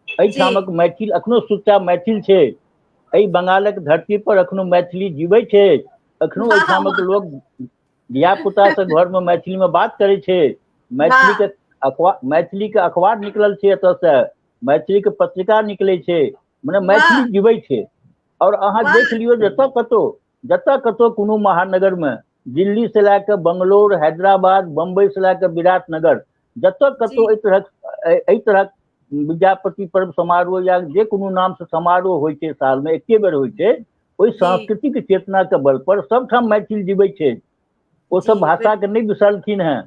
एहिठामक मैथिल अखनो सुच्चा मैथिल छै। एहि बंगालक धरती पर अखनो मैथिली जीबै छै, अखनो एहिठामक लोक धियापुता से घरमे मैथिलीमे बात करै छै, मैथिलीके अखबार, मैथिलीके अखबार निकलल छै एतऽसँ, मैथिलीके पत्रिका निकलै छै, मने मैथिली जीबै छै। आओर अहाँ देख लियौ जतऽ कतौ, जतऽ कतौ कोनो महानगरमे, दिल्ली से लए कऽ बंगलोर, हैदराबाद, बम्बई से लए कऽ विराटनगर, जतऽ कतौ एहि तरहक विद्यापति पर्व समारोह या जे कोनो नाम से समारोह होइ छै, सालमे एके बेर होइ छै, ओहि सांस्कृतिक चेतनाके बल पर सबठाम मैथिल जीबै छै। ओ सब भाषाके नहि बिसरलखिन हेँ।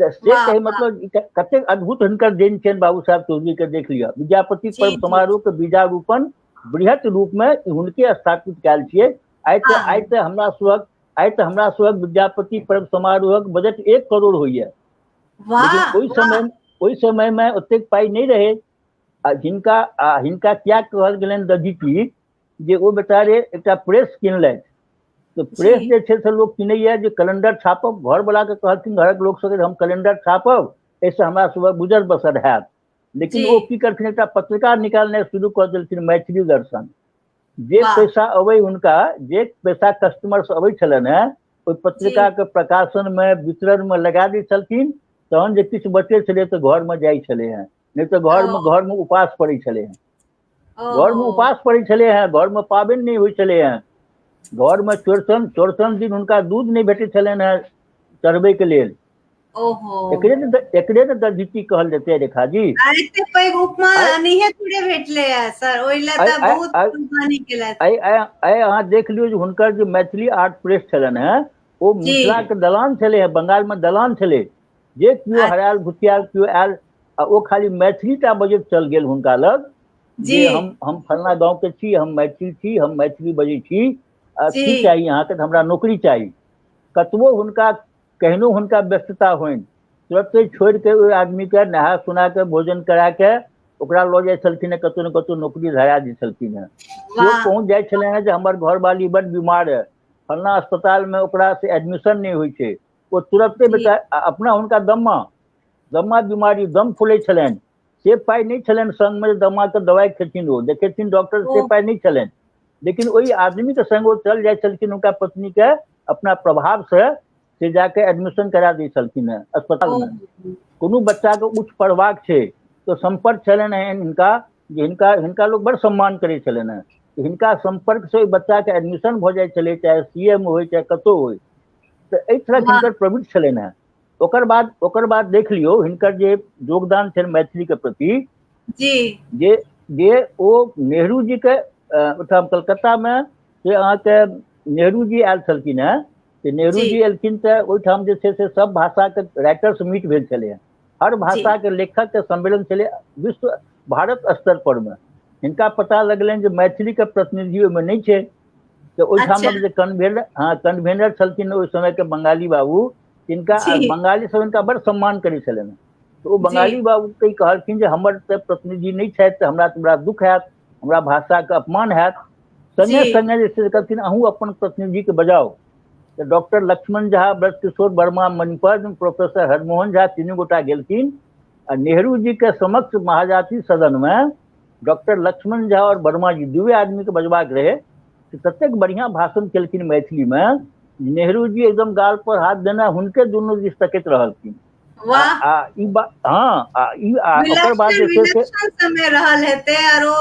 तऽ से कहै मतलब कतेक अद्भुत हिनकर देन छनि बाबू साहेब चौधरी के, देख लिअ। विद्यापति पर्व समारोह के बीजारोपण बृहत रूप में हुनके स्थापित कयल छियै। आइ तऽ आइ तऽ हमरा सभक आइ तऽ हमरा सभक विद्यापति पर्व समारोहक बजट 1 करोड़ होइया, लेकिन ओहि समय मे ओतेक पाइ नहि रहै। आ हिनका किया कहल गेलनि दधीची, जे ओ बेचारे एकटा प्रेस किनलथि। तऽ प्रेस जे छै से लोक किनैया जे कैलेंडर छापब, घरवला के कहलखिन घरक लोक सबके हम कैलेंडर छापब, एहिसँ हमरा सुबह गुजर बसर हैत। लेकिन ओ की करथिन, एकटा पत्रिका निकालनाइ शुरू कऽ देलखिन, मैथिली दर्शन। जे पैसा अबै हुनका, जे पैसा कस्टमर से अबै छलनि हेँ, ओहि पत्रिकाके प्रकाशनमे, वितरणमे लगा दै छलखिन। तहन जे किछु बचै छलै तऽ घरमे जाइ छलै हेँ, नहि तऽ घरमे उपास पड़ै छलै हेँ, घरमे उपास पड़ै छलै हेँ, घरमे पाबनि नहि होइ छलै हेँ, घरमे चौरचन चौरचन दिन हुनका दूध नहि भेटै छलनि हेँ चढ़बैके लेल। एकरे ने दधीची कहल जेतै रेखा जी। एते पैघ उपमा नहिये थोड़े भेटलै सर, ओहि लए तऽ बहुत कुर्बानी केलथि। आइ अहाँ देख लियौ जे हुनकर जे मैथिली आर्ट प्रेस छलनि हेँ, ओ मिथिलाके दलान छलै हेँ, बंगालमे दलान छलै। जे केओ हरायल भुतियाल केओ आयल आ ओ खाली मैथिली टा बजैत चल गेल हुनका लग, जे हम फलना गाँव के छी, हम मैथिल छी, हम मैथिली बजै छी, आ की चाही अहाँके? तऽ हमरा नौकरी चाही। कतबो हुनका केहनो हुनका व्यस्तता होइन, तुरते छोड़ि के ओहि आदमीके नहा सुना के भोजन करा के ओकरा लऽ जाइ छलखिन हेँ, कतहु ने कतहु नौकरी धरा दै छलखिन हेँ। केओ पहुँच जाइ छलै हेँ जे हमर घरवाली बड्ड बीमार है, फलना अस्पतालमे ओकरा से एडमिशन नहि होइ छै, ओ तुरते बेटा अपना हुनका दम्मा दम्मा बीमारी दम फूलै छलनि, से पाइ नहि छलनि संगमे जे दम्माके दवाइ खेथिन, ओ देखेथिन डॉक्टर, से पाइ नहि छलनि। लेकिन ओहि आदमीके संग ओ चल जाइ छलखिन, हुनका पत्नीके अपना प्रभावसँ से जाके एडमिशन करा दै छलखिन हेँ अस्पतालमे। कोनो बच्चाके उच्च पढ़बाक छै तऽ सम्पर्क छलनि हेँ हिनका, जे हिनका हिनका लोक बड़ सम्मान करै छलनि हेँ, हिनका सम्पर्कसँ ओहि बच्चाके एडमिशन भऽ जाइ छलै, चाहे सी एम होइ चाहे कतहु होइ। तऽ एहि तरहक हिनकर प्रवृत्ति छलनि हेँ। ओकर बाद देख लियौ हिनकर जे योगदान छनि मैथिलीके प्रति, जे जे ओ नेहरू जीके ओहिठाम कलकत्तामे से अहाँके नेहरू जी आयल छलखिन हेँ, तऽ नेहरू जी एलखिन तऽ ओहिठाम जे छै से सब भाषाके राइटर्स मीट भेल छलै हेँ, हर भाषाके लेखकके सम्मेलन छलै विश्व भारत स्तर परमे। हिनका पता लगलनि जे मैथिलीके प्रतिनिधि ओहिमे नहि छै, तऽ ओहिठामक जे कन्वेनर, हँ कन्वेनर छलखिन ओहि समयके बंगाली बाबू, तिनका बंगाली सब हिनका बड़ सम्मान करै छलनि, तऽ ओ बंगाली बाबूके कहलखिन जे हमर तऽ प्रतिनिधि नहि छथि तऽ हमरा तऽ बड़ा दुःख हैत, हमरा भाषाके अपमान हैत। संगे संगे जे छै कहलखिन अहूँ अपन प्रतिनिधिके बजाउ। तऽ डॉक्टर लक्ष्मण झा, ब्रजकिशोर वर्मा मणिपद्म, प्रोफेसर हरमोहन झा तीनू गोटा गेलखिन आ नेहरू जी के समक्ष महाजाति सदन में डॉक्टर लक्ष्मण झा और वर्मा जी दुए आदमी के बजबाक रहे। ततेक बढ़िया भाषण केलखिन मैथिली में, नेहरू जी एकदम गाल पर हाथ देना हुनके दुनू दिस तकैत रहलखिन। वाह। आ ई बात, हाँ, आ ई आ ओकर बाद जे छै से समय रहल हेतै आर ओ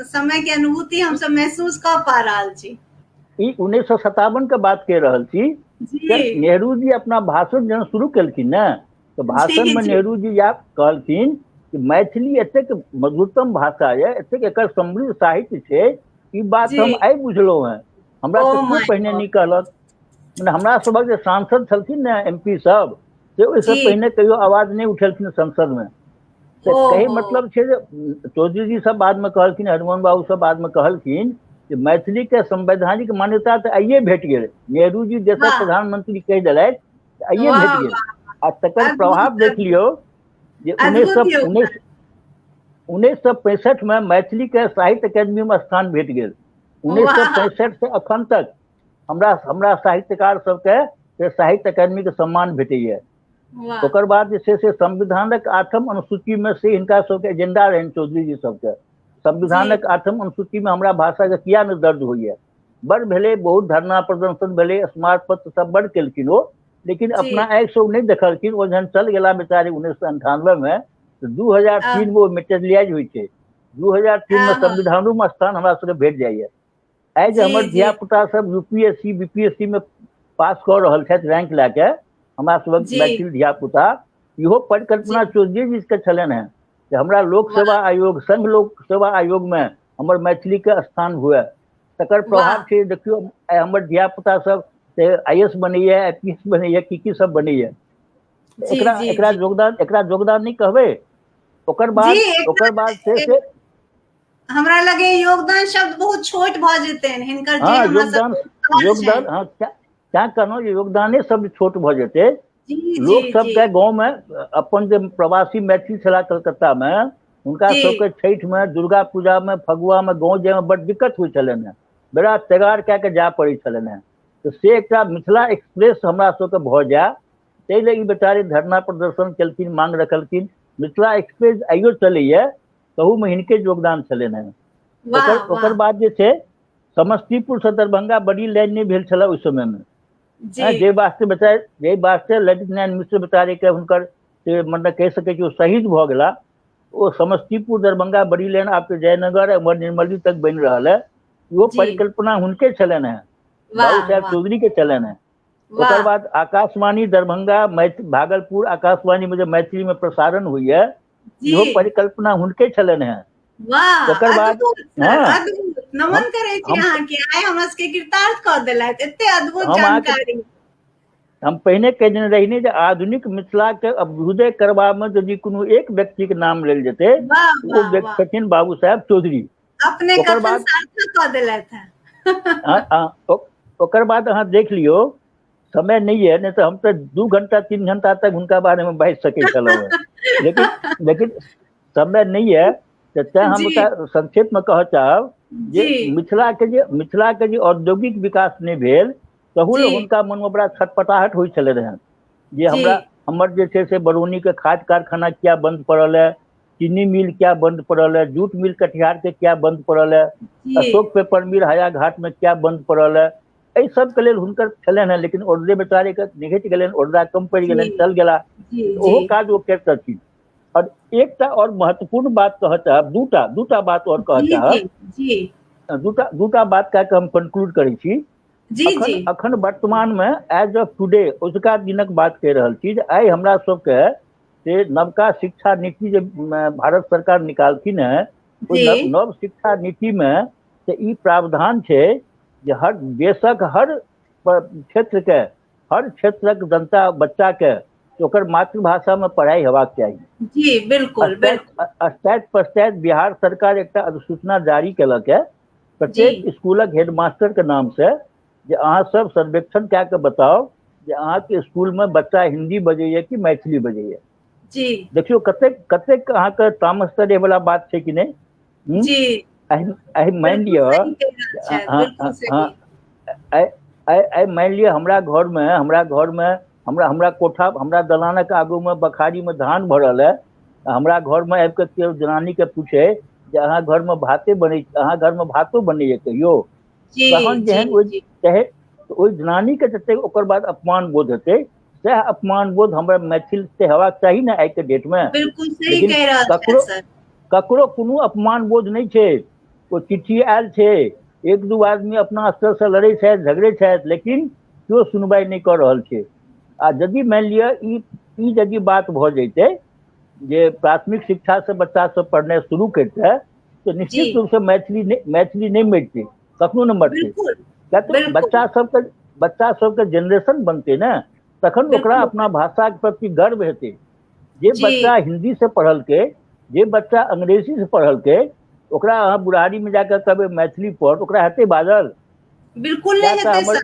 समय के अनुभूति हमसब महसूस कऽ पा रहल छी। ई 1957 के बात कहि रहल छी। नेहरू जी अपना भाषण जहन शुरू केलखिन ने, तऽ भाषण में नेहरू जी या कहलखिन कि मैथिली एतेक मधुरतम भाषा यऽ, एतेक एकर समृद्ध साहित्य छै, ई बात हम आइ बुझलहुँ हेँ, हमरा तऽ केओ पहिने नहि कहलक। मने हमरा सभक जे सांसद छलखिन ने, एम पी सब, से ओहिसँ पहिने कहियो आवाज नहि उठेलखिन संसदमे। तऽ कही मतलब छै जे चौधरी जी सब बादमे कहलखिन, हरिमोहन बाबू सब बादमे कहलखिन जे मैथिलीके संवैधानिक मान्यता तऽ आइए भेट गेल, नेहरू जी देशक प्रधानमंत्री कहि देलथि, आइए भेट गेल। आ तकर प्रभाव देख लियौ जे 1965 में मैथिली के साहित्य अकेडमी में स्थान भेट गेल। 1965 से अखन तक हमरा हमरा साहित्यकार सबके से साहित्य अकेडमी के सम्मान भेटैया। ओकर बाद जे छै से संविधानक 8म अनुसूची में से हिनका सबके एजेंडा रहनि चौधरी जी सबके, संविधानक 8म अनुसूची में हमरा भाषा के किया नहि दर्ज होइया। बड़ भेलै, बहुत धरना प्रदर्शन भेलै, स्मारक पत्र सब बड़ केलखिन ओ, लेकिन अपना आँखि से ओ नहि देखलखिन। ओ जहन चल गेला बेचारे 1998 में, तऽ 2003 में ओ मेटेरियलाइज होइ छै। 2003 में संविधानो में स्थान हमरा सबके भेट जाइया। आइ जे हमर धिया पुता सब यूपीएससी बीपीएससी में पास कऽ रहल छथि रैंक लए के, हमरा सबक मैथिल धिया पुता, इहो परिकल्पना चौधरी जी के छलनि हेँ जे हमरा लोक सेवा आयोग, संघ लोक सेवा आयोग में हमर मैथिली के स्थान हुए। तकर प्रभाव छै, देखियौ आइ हमर धिया पुता सब I S बनैया, I P S बनैया, की की सब बनैया। एकरा एकरा योगदान, एकरा योगदान नहि कहबै। ओकर बाद ओकर बाद से हमरा लगे योगदान शब्द बहुत छोट भऽ जेतनि हिनकर। जे योगदान, योगदान, हाँ, तैं कहलहुँ जे योगदाने शब्द छोट भऽ जेतै। लोक सबके गाँव में अपन जे प्रवासी मैथिल छलाह कलकत्ता में, हुनका सबके छठि में, दुर्गा पूजा में, फगुआ में गाँव जाय में बड़ दिक्कत होइ छलनि हेँ, बड़ा तेगार कए के जाय पड़ै छलनि हेँ। तऽ से एकटा मिथिला एक्सप्रेस हमरा सबके भऽ जाय ताहि लए ई बेचारे धरना प्रदर्शन केलखिन, मांग रखलखिन। मिथिला एक्सप्रेस आइयो चलैया, तहूमे हिनके योगदान छलनि हेँ। ओकर ओकर बाद जे छै समस्तीपुर से दरभंगा बड़ी लाइन नहि भेल छलै ओहि समयमे, जे वास्ते बेचारे, जाहि वास्ते ललित नारायण मिश्र बेचारेके हुनकर से मतलब कहि सकै छी ओ शहीद भऽ गेला। ओ समस्तीपुर दरभंगा बड़ी लाइन आब तऽ जयनगर एम्हर निर्मली तक बनि रहल है, इहो परिकल्पना हुनके छलनि हेँ, बाबू साहेब चौधरी के छलनि हेँ। ओकर बाद आकाशवाणी दरभंगा, भागलपुर आकाशवाणी में जे मैथिली में प्रसारण होइया, इहो परिकल्पना हुनके छलनि हेँ। ओकर बाद नमन करै छी अहाँके, आइ हमरा सबके कृतार्थ कऽ देलथि एते अद्भुत जानकारी। हम पहिने कहि देने रही जे आधुनिक मिथिला के अभ्युदय करबा में यदि कोनो एक व्यक्ति के नाम लेल जेतै, ओ व्यक्ति छथिन बाबू साहेब चौधरी। अपने ओकर बाद सार्थक कऽ देलथि। ओकर बाद अहाँ देख लियौ, समय नहीं है, नहीं तो हम तो 2 घंटा 3 घंटा तक हुनका बारे में बाजि सकै छलहुँ, लेकिन लेकिन समय नहीं है, तऽ तें हम संक्षेप में कहऽ चाहब जे मिथिला के जे औद्योगिक विकास नहि भेल, तहू लए हुनका मनमे बड़ा छटपटाहट होइ छलै रहए जे हमरा हमर जे छै से बरौनी के खाद कारखाना किया बंद पड़ल है, चीनी मिल क्या बंद पड़ल है, जूट मिल कटिहार के क्या बंद पड़ल है, अशोक पेपर मिल हायाघाट में क्या बंद पड़ल है, एहि सबके लेल हुनकर छलनि हेँ। लेकिन औरदे बेचारे के निघटि गेलनि, औरदा कम पड़ि गेलनि, चल गेला, ओहो काज ओ करितथिन। और एकटा और महत्वपूर्ण बात कहऽ चाहब, दूटा दूटा बात और कहऽ चाहब, दूटा दूटा बात कह के हम कंक्लूड करै छी। अखन अखन वर्तमान में एज ऑफ टुडे अजुका दिनक बात कहि रहल छी जे आइ हमरा सबके से नवका शिक्षा नीति जे भारत सरकार निकालखिन हेँ, ओहि नव शिक्षा नीति में से ई प्रावधान छै जे हर देशक हर क्षेत्र के हर क्षेत्रक जनता बच्चा के ओकर मातृभाषा में पढ़ाई हेबाक चाही। जी बिल्कुल। पश्चात पश्चात बिहार सरकार एकटा अधिसूचना जारी केलक है प्रत्येक स्कूलक हेडमास्टर के नाम से जे अहाँ सब सर्वेक्षण कए के बताउ जे अहाँके स्कूल में बच्चा हिंदी बजैया कि मैथिली बजैया। जी। देखियौ कतेक कतेक अहाँके तामस चढ़े वाला बात छै कि नहि। जी। एहि मानि लिअ, आइ आइ मानि लिअ हमरा घरमे, हमरा घरमे, हमरा हमरा कोठा, हमरा दलानक आगूमे बखारीमे धान भरल है, हमरा घरमे आबि कऽ केओ जनानीके पूछे जे अहाँ घरमे भाते बनै, अहाँ घरमे भातो बनैया कहियो, तहन जेहन ओहि चाहे ओहि जनानीके जतेक ओकर बाद अपमान बोध हेतै, सएह अपमान बोध हमरा मैथिल से हेबाक चाही ने आइके डेटमे। लेकिन ककरो ककरो कोनो अपमान बोध नहि छै। ओ चिट्ठी आयल छै, एक दू आदमी अपना स्तरसँ लड़ै छथि, झगड़ै छथि, लेकिन केओ सुनवाइ नहि कऽ रहल छै। आ यदि मानि लिअ ई ई यदि बात भऽ जैतै जे प्राथमिक शिक्षासँ बच्चा सब पढ़नाइ शुरू करितै, तऽ निश्चित रूपसँ मैथिली नहि, मैथिली नहि मरितै, कखनो नहि मरतै। किया तऽ बच्चा सबके जेनरेशन बनतै ने, तखन ओकरा अपना भाषाके प्रति गर्व हेतै। जे बच्चा हिंदी से पढ़लकै, जे बच्चा अंग्रेजी से पढ़लकै, ओकरा अहाँ बुढ़ारीमे जाकऽ कहबै मैथिली पढ़, ओकरा हेतै बाजल? बिल्कुल नहि हेतै सर।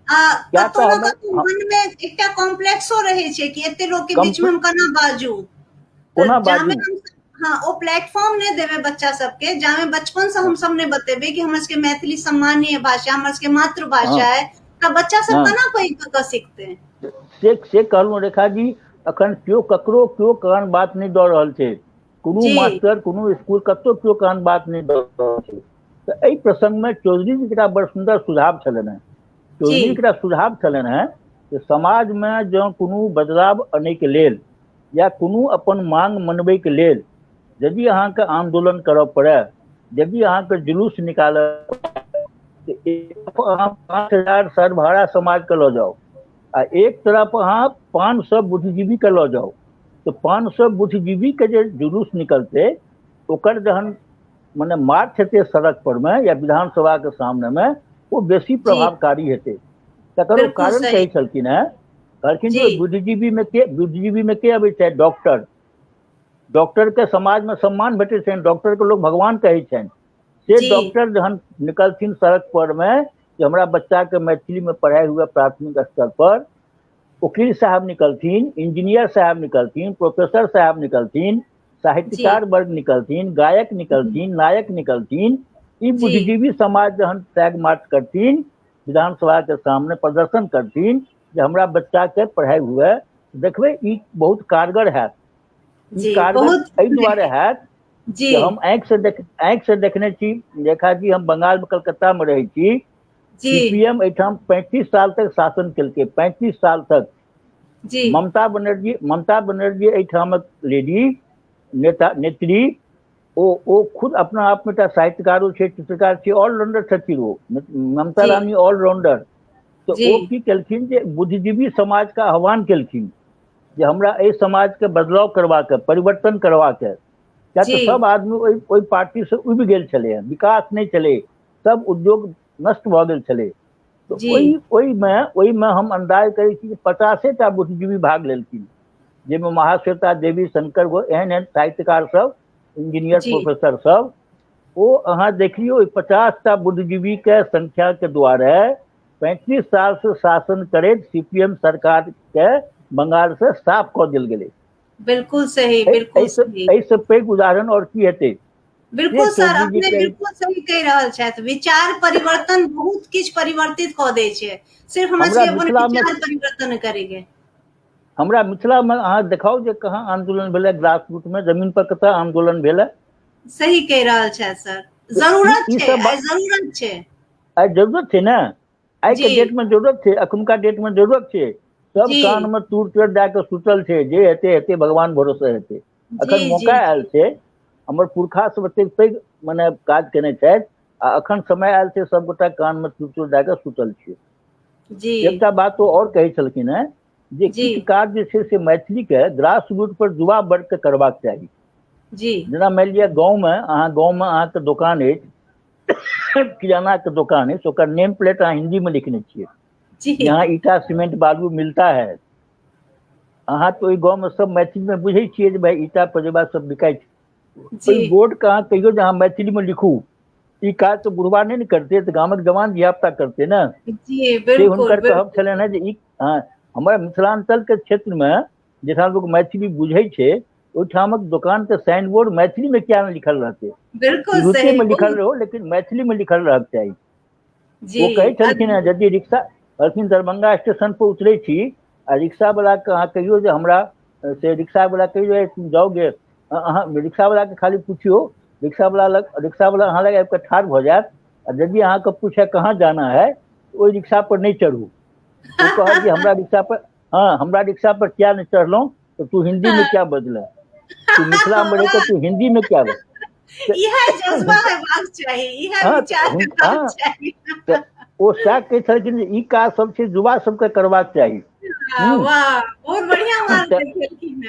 आ कतौ ने कतौ मनमे एकटा कॉम्प्लेक्सो रहै छै कि एते लोक के बीच मे हम केना बाजू, कोना बाजू। हाँ, ओ प्लेटफॉर्म नहि देबै बच्चा सबके, जामे बचपन से हम सब नहि बतेबै कि हमर सबके मैथिली सम्मानीय भाषा, हमर सबके मातृभाषा है, तऽ बच्चा सब केना पैघ कऽ सीखतै? से कहलहुँ रेखा जी, अखन केओ ककरो केओ कान बात नहि दऽ रहल छै, कोनो मास्टर, कोनो स्कूल, कतौ केओ कान बात नहि दऽ रहल छै। तऽ एहि प्रसंगमे चौधरी जी एकटा बड़ सुन्दर सुझाव छलनि हेँ, चौधरी एकटा सुझाव छलनि हेँ जे समाजमे जँ कोनो बदलाव अनैके लेल या कोनो अपन मांग मनबैके लेल यदि अहाँके आन्दोलन करऽ पड़य, यदि अहाँके जुलूस निकालऽ, अहाँ 5000 सर्वहारा समाजके लऽ जाउ आ एक तरफ अहाँ 500 बुद्धिजीवीके लऽ जाउ, तऽ 500 बुद्धिजीवीके जे जुलूस निकलतै, ओकर जहन मने मार्च हेतै सड़क पर मे या विधानसभाके सामनेमे, ओ बेसी प्रभावकारी हेतै। तकर ओ कारण कहै छलखिन हेँ, कहलखिन जे बुद्धिजीवीमे के अबै छै? डॉक्टर। डॉक्टरके समाजमे सम्मान भेटै छनि, डॉक्टरके लोक भगवान कहै छनि। से डॉक्टर जहन निकलथिन सड़क पर मे कि हमरा बच्चाके मैथिलीमे पढ़ाइ हुए प्राथमिक स्तर पर, वकील साहब निकलथिन, इंजीनियर साहब निकलथिन, प्रोफेसर साहब निकलथिन, साहित्यकार वर्ग निकलथिन, गायक निकलथिन, नायक निकलथिन, ई बुद्धिजीवी समाज जहन फ्लैग मार्च करथिन, विधानसभा के सामने प्रदर्शन करथिन जे हमरा बच्चाके पढ़ाइ हुए, देखबै ई बहुत कारगर हैत। ई कारगर एहि दुआरे हैत जे हम आँखि से देखने छी रेखा जी, हम बंगाल में कलकत्ता में रहै छी, सीपीएम एहिठाम 35 साल तक शासन केलकै, 35 साल तक। ममता बनर्जी, ममता बनर्जी एहिठामक लेडी नेता, नेत्री, ओ खुद अपना आपमे एकटा साहित्यकारो छै, चित्रकार छै, ऑलराउंडर छथिन ओ, ममता रानी ऑलराउंडर। तऽ ओ की केलखिन जे बुद्धिजीवी समाजके आह्वान केलखिन जे हमरा एहि समाजके बदलाव करबाक, परिवर्तन करबाक। किया तऽ सब आदमी ओहि ओहि पार्टीसँ उबि गेल छलै हँ, विकास नहि छलै, सब उद्योग नष्ट भऽ गेल छलै। तऽ ओहिमे हम अन्दाज करै छी जे 50टा बुद्धिजीवी भाग लेलखिन, जाहिमे महाश्वेता देवी, शंकर घोष, एहन एहन साहित्यकार सब, इंजीनियर, प्रोफेसर सब। ओ अहाँ देखियौ, ओहि 50टा बुद्धिजीवीके संख्याके द्वारा 35 साल से शासन करैत सीपीएम सरकार के बंगाल से साफ कऽ देल गेलै। बिल्कुल सही, बिल्कुल सही। एहिसँ पैघ उदाहरण और की हेतै? बिल्कुल सर, अपने बिल्कुल सही कहि रहल छथि। विचार परिवर्तन बहुत किछु परिवर्तित कऽ दै छै, सिर्फ हमरा सबके अपन विचार परिवर्तन करेके। हमरा मिथिलामे अहाँ देखाउ जे कहाँ आन्दोलन भेलै, ग्रास रूटमे जमीन पर कतऽ आन्दोलन भेलै। सही कहि रहल छथि सर, जरूरत छै, आइ जरूरत छै। आइ जरूरत छै ने, आइके डेटमे जरूरत छै, अखुनका डेटमे जरूरत छै। सब कानमे तूर तूर दए कऽ सुतल छै जे हेतै हेतै, भगवान भरोसे हेतै। अखन मौका आयल छै, हमर पुरखा सब एतेक पैघ मने काज केने छथि आ अखन समय आयल छै, सबगोटा कानमे तूर तूर दए कऽ सुतल छियै। एकटा बात ओ आओर कहै छलखिन हेँ जे किछु काज जे छै से मैथिलीके ग्रास रूट पर युवा वर्गके करबाक चाही। जेना मानि लिअ गाँवमे अहाँ, गाँवमे अहाँके दोकान अछि, किरानाके दोकान अछि, ओकर नेम प्लेट अहाँ हिन्दीमे लिखने छियै, यहाँ ईटा सीमेंट बालू मिलता है। अहाँ तऽ ओहि गाँवमे सब मैथिलीमे बुझै छियै जे भाई ईटा पजेबा सब बिकाइ छै। ओहि बोर्डके अहाँ कहियौ जे अहाँ मैथिलीमे लिखू। ई काज तऽ बुढ़बा नहि ने करतै, तऽ गामक जवान धियापुता करतै ने। से हुनकर कहब छलनि हेँ जे ई हमर मिथिलाञ्चलके क्षेत्रमे जहिठाम लोक मैथिली बुझै छै, ओहिठामक दोकानके साइन बोर्ड मैथिलीमे किया नहि लिखल रहतै? बिल्कुल मे लिखल रहो, लेकिन मैथिलीमे लिखल रहक चाही। ओ कहै छलखिन हेँ यदि रिक्शा कहलखिन दरभंगा स्टेशन पर उतरै छी आ रिक्शा वला के अहाँ कहियौ जे हमरा से रिक्शा वला कहियौ तुम जाओगे, अहाँ रिक्शा वला के खाली पुछियौ, रिक्शा वला लग रिक्शा वला अहाँ लग आबि कऽ ठाढ़ भऽ जायत आ यदि अहाँके पूछे कहाँ जाना है, ओहि रिक्शा पर नहि चढ़ू। ओ कहत जे हमरा रिक्शा पर, हाँ हमरा रिक्शा पर किया नहि चढ़लहुँ, तऽ तू हिंदी में क्या बजले, तू मिथिला में रहिके तू हिंदी में क्या बज। इएह जज्बा हेबाक चाही, इएह विचार हेबाक चाही। तऽ ओ सएह कहै छलखिन जे ई काज सब छै युवा सबके करबाक चाही। वाह, बहुत बढ़िया मार्गदर्शन।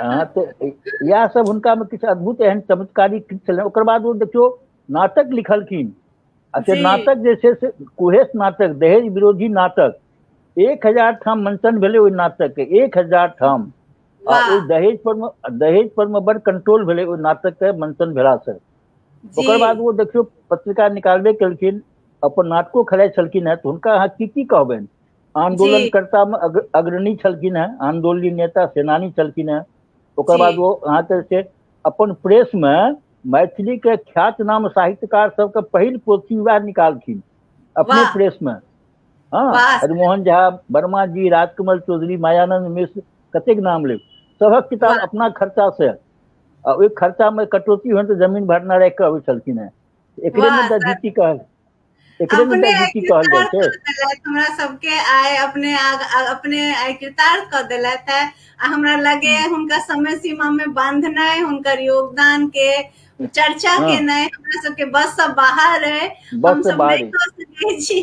हाँ, तऽ इएह सब हुनका में किछु अद्भुत एहन चमत्कारी कृत छलनि। ओकर बाद ओ देखियौ नाटक लिखलखिन आ से नाटक जे छै से कुहेस नाटक, दहेज विरोधी नाटक, 1000 ठाम मंचन भेलै ओहि नाटक के, 1000 ठाम। आ ओहि दहेज पर मे बड़ कंट्रोल भेलै ओहि नाटक के मंचन भेला से। ओकर बाद ओ देखियौ पत्रिका निकालबे केलखिन, अपन नाटको खेलाइ छलखिन हेँ, तऽ हुनका अहाँ की की कहबनि। आंदोलनकर्ता मे अग्रणी छलखिन हेँ, आंदोलनी नेता सेनानी छलखिन हेँ। ओकर बाद ओ अहाँके से अपन प्रेस मे मैथिली के ख्यातनाम साहित्यकार सबके पहिल पोथी वएह निकालखिन अपने प्रेस मे। हाँ, हरिमोहन झा, वर्मा जी, राजकमल चौधरी, मायानंद मिश्र, कतेक नाम लेब, सभक किताब अपना खर्चा से, आ ओहि खर्चा मे कटौती होनि तऽ जमीन भरना राखि कऽ अबै छलखिन हेँ। एकरे ने दधीची कहल, एकरे ने दधीची कहल जाइ छै। हमरा सबके आइ अपने अपने आइ कृतार्थ कऽ देलथि है। आ हमरा लगे हुनका समय सीमा मे बांधनाइ, हुनकर योगदान के चर्चा केनाइ हमरा सबके बस से बाहर है, हम सब नहि कऽ सकै छी।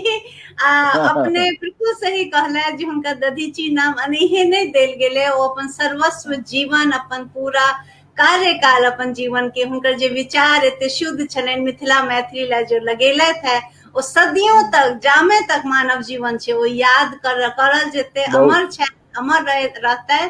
आ अपने बिल्कुल सही कहले जे हुनका दधीची नाम अनैहे नहि देल गेलै, ओ अपन सर्वस्व जीवन, अपन पूरा कार्यकाल, अपन जीवन के हुनकर जे विचार एते शुद्ध छलनि मिथिला मैथिली लए जो लगेलथि है, ओ सदियों तक जामे तक मानव जीवन छै ओ याद करल जेतै, अमर छै, अमर रहतै।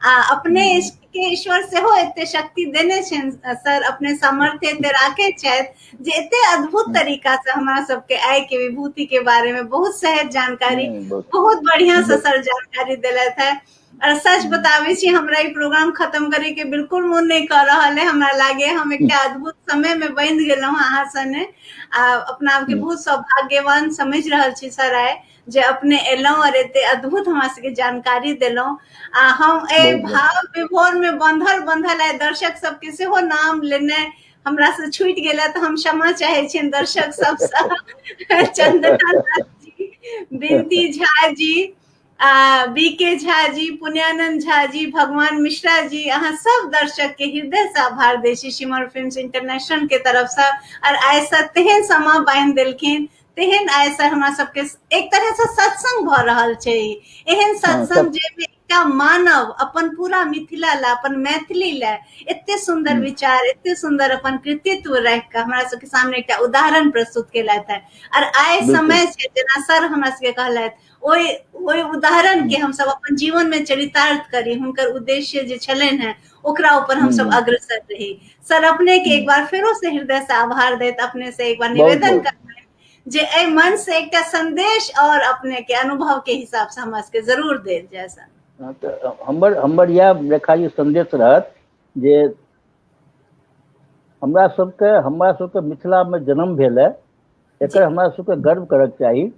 आ अपने के ईश्वर सेहो एते शक्ति देने छनि सर, अपने सामर्थ्य एते राखे छथि जे एते अद्भुत तरीका से हमरा सबके आइ के विभूति के बारे में बहुत सहज जानकारी, बहुत बढ़िया से सर जानकारी देलथि है। और सच बताबै छी, हमरा ई प्रोग्राम खत्म करे के बिल्कुल मोन नहीं कर रहल है। हमरा लागे हम एकटा अद्भुत समय में बंधि गेलहुँ अहाँ सने, आ अपना आपके बहुत सौभाग्यवान समझ रहल छी सर आइ जे अपने एलहुँ और एते अद्भुत हमरा सबके जानकारी देलहुँ। आ हम एहि भाव विभोर में बंधल बंधल आइ दर्शक सबके सेहो नाम लेने हमरा से छूटि गेल, तऽ हम क्षमा चाहै छियनि दर्शक सबसँ। चंदना जी, बिनती झा जी, आ बी के झा जी, पुण्यानंद झा जी, भगवान मिश्रा जी, अहाँ सब दर्शक के हृदय से आभार दै छी सिमर फिल्म्स इंटरनेशनल के तरफ से। और आइ सर तेहन समा बान्हि देलखिन, तेहन आइ सर हमरा सबके एक तरह से सत्संग भऽ रहल छै। एहन सत्संग जाहिमे एकटा मानव अपन पूरा मिथिला ला, अपन मैथिली ला एते सुंदर विचार, एते सुंदर अपन कृतित्व राखि कऽ हमरा सबके सामने एकटा उदाहरण प्रस्तुत केलथि है। और आइ समय छै जेना सर हमरा सबके कहलथि, ओहि ओहि उदाहरण के हमसब अपन जीवन में चरितार्थ करी, हुनकर उद्देश्य जे छलनि हेँ ओकरा ऊपर हमसब अग्रसर रही। सर अपने के एक बार फेरो से हृदय से आभार दैत अपने से एक बार निवेदन करबै जे एहि मन से एकटा संदेश और अपने के अनुभव के हिसाब से हमरा सबके जरूर देल जाय सर। तऽ हमर हमर इएह रेखा जी संदेश रहत जे हमरा सबके मिथिलामे जन्म भेल है, एकर हमरा सबके गर्व करक चाही।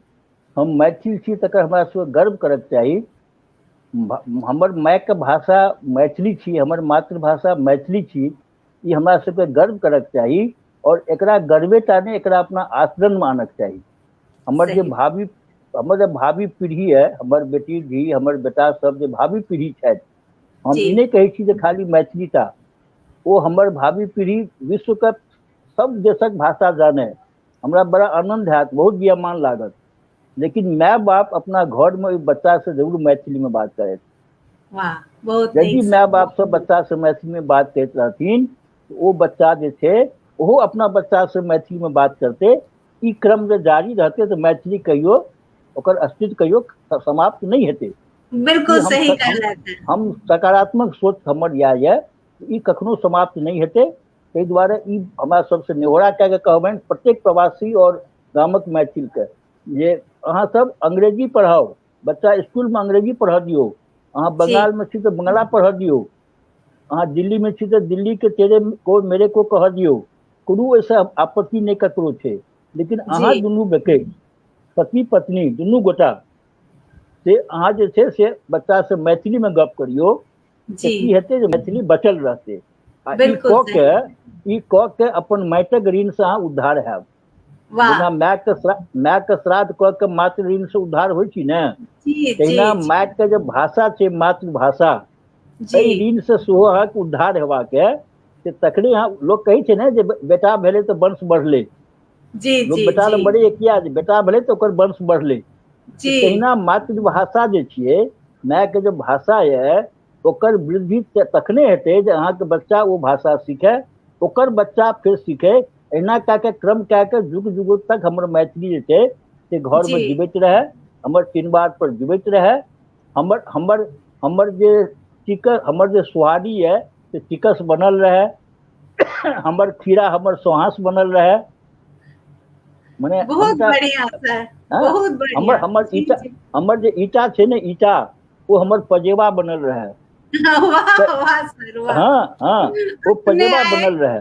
हम मैथिल छी तकर हमरा सबके गर्व करक चाही। हमर मायके भाषा मैथिली छी, हमर मातृभाषा मैथिली छी, ई हमरा सबके गर्व करक चाही। और एकरा गर्वे टा नहि, एकरा अपना आचरणमे आनक चाही। हमर जे भावी हमर जे भावी पीढ़ी है, हमर बेटी धी, हमर बेटा सब जे भावी पीढ़ी छथि, हम ई नहि कहै छी जे खाली मैथिली टा, ओ हमर भावी पीढ़ी विश्वके सब देशक भाषा जाने, हमरा बड़ा आनन्द हैत, बहुत बियमान लागत। लेकिन माय बाप अपना घरमे ओहि बच्चासँ जरूर मैथिलीमे बात करथि। यदि माय बाप सब बच्चासँ मैथिलीमे बात करैत रहथिन, ओ बच्चा जे छै ओहो अपना बच्चासँ मैथिलीमे बात करतै। ई क्रम जे जारी रहतै तऽ मैथिली कहियो ओकर अस्तित्व कहियो समाप्त नहि हेतै। बिल्कुल सही। हम सकारात्मक सोच हमर इएह यऽ, ई कखनो समाप्त नहि हेतै। ताहि दुआरे ई हमरा सबसँ नेहोरा कए कऽ कहबनि प्रत्येक प्रवासी आओर गामक मैथिलके जे अहाँ सब अंग्रेजी पढ़ाउ, बच्चा इसकुलमे अंग्रेजी पढ़ऽ दियौ। अहाँ बंगालमे छी तऽ बंगला पढ़ऽ दियौ, अहाँ दिल्लीमे छी तऽ दिल्लीके तेरे को मेरे को कहऽ दियौ, कोनो ओहिसँ आपत्ति नहि ककरो छै। लेकिन अहाँ दुनू बेकैत पति पत्नी दुनू गोटा से अहाँ जे छै से बच्चासँ मैथिलीमे गप करियौ तऽ की हेतै जे मैथिली बचल रहतै। आ ई कऽ के ई कऽ के अपन माटिक ऋणसँ अहाँ उद्धार हैब। जेना मायके मायके श्राद्ध कऽ के मातृ ऋणसँ उद्धार होइ छी ने, तहिना मायके जे भाषा छै मातृभाषा, एहि ऋणसँ सेहो अहाँके उद्धार हेबाक से तखने अहाँ, लोक कहै छै ने जे बेटा भेलै तऽ वंश बढ़लै। लोक बेटा लए मरैए किया? जे बेटा भेलै तऽ ओकर वंश बढ़लै। तहिना मातृभाषा जे छियै, मायके जे भाषा यऽ, ओकर वृद्धि तखने हेतै जे अहाँके बच्चा ओ भाषा सीखै, ओकर बच्चा फेर सीखै, एहिना कए कऽ क्रम कए कऽ जुग जुग तक हमर मैथिली जे छै से घरमे जीबैत रहै, हमर चिनबार पर जीबैत रहै, हमर हमर हमर जे चिकस, हमर जे सोहारी यऽ से चिकस बनल रहै, हमर खीरा हमर सोहास बनल रहै। मने बहुत बढ़िया सर, बहुत बढ़िया। हमर हमर ईटा, हमर जे ईटा छै ने ईटा, ओ हमर पजेबा बनल रहै। वाह सर, वाह। हँ हँ, ओ पजेबा बनल रहै।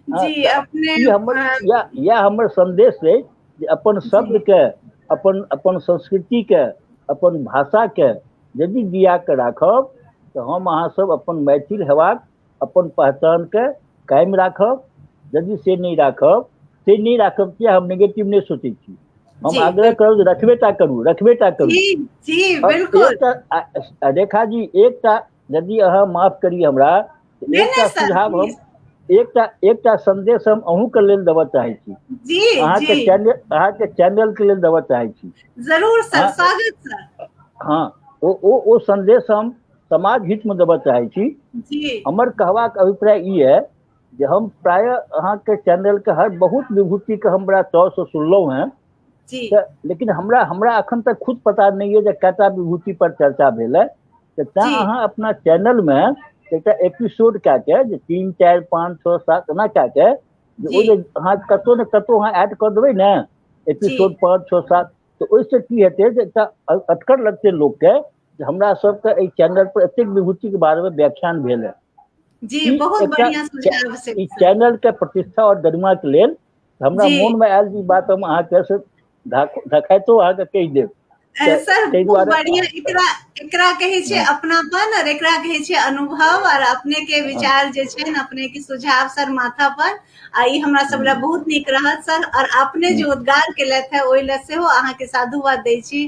जी, अपने ई हमर इएह हमर संदेश अछि जे अपन शब्द के, अपन अपन संस्कृति के, अपन भाषा के यदि जिया के राखब तऽ हम अहाँ सब अपन मैथिल हेबाक अपन पहचान के कायम राखब। यदि से नहि राखब, से नहि राखब किया, हम नेगेटिव नहि सोचै छी, हम आग्रह करब जे रखबे टा करू, रखबे टा करू। जी बिल्कुल। एकटा रेखा जी, एकटा यदि अहाँ माफ करी हमरा, एकटा सुझाव हम, एकटा एकटा संदेश हम अहूँके लेल देबऽ चाहै छी, अहाँके चैनल, अहाँके चैनल के लेल देबऽ चाहै छी। जरूर सर, स्वागत सर। हँ, ओ ओ ओ संदेश हम समाज हितमे देबऽ चाहै छी। हमर कहबाक अभिप्राय ई यऽ जे हम प्रायः अहाँके चैनलके हर बहुत विभूतिके हम बड़ा चावसँ सुनलहुँ हेँ, तऽ लेकिन हमरा हमरा अखन तक खुद पता नहि यऽ जे कएटा विभूति पर चर्चा भेल है। तऽ तैँ अहाँ अपना चैनलमे एकटा एपिसोड कए के जे 3 4 5 6 7 एना कए के जे ओ जे अहाँ कतहु ने कतहु अहाँ ऐड कऽ देबै ने एपिसोड 5 6 7, तऽ ओहिसँ की हेतै जे एकटा अटकर लगतै लोकके जे हमरा सबके एहि चैनल पर एतेक विभूतिके बारेमे व्याख्यान भेल है। जी, बहुत बढ़िया सुझाव से। ई चैनल के प्रतिष्ठा और गरिमा के लेल हमरा मोन में आयल ई बात, हम अहाँके से धखाइतो अहाँके कहि देब सर। बहुत बढ़िया। एकरा एकरा कहै छै अपनापन और एकरा कहै छै अनुभव, और अपने के विचार जे छै ने, अपने के सुझाव सर माथा पर, आ ई हमरा सब लए बहुत नीक रहत सर। और अपने जे उद्गार केलथि है ओहि लए सेहो अहाँके साधुवाद दै छी।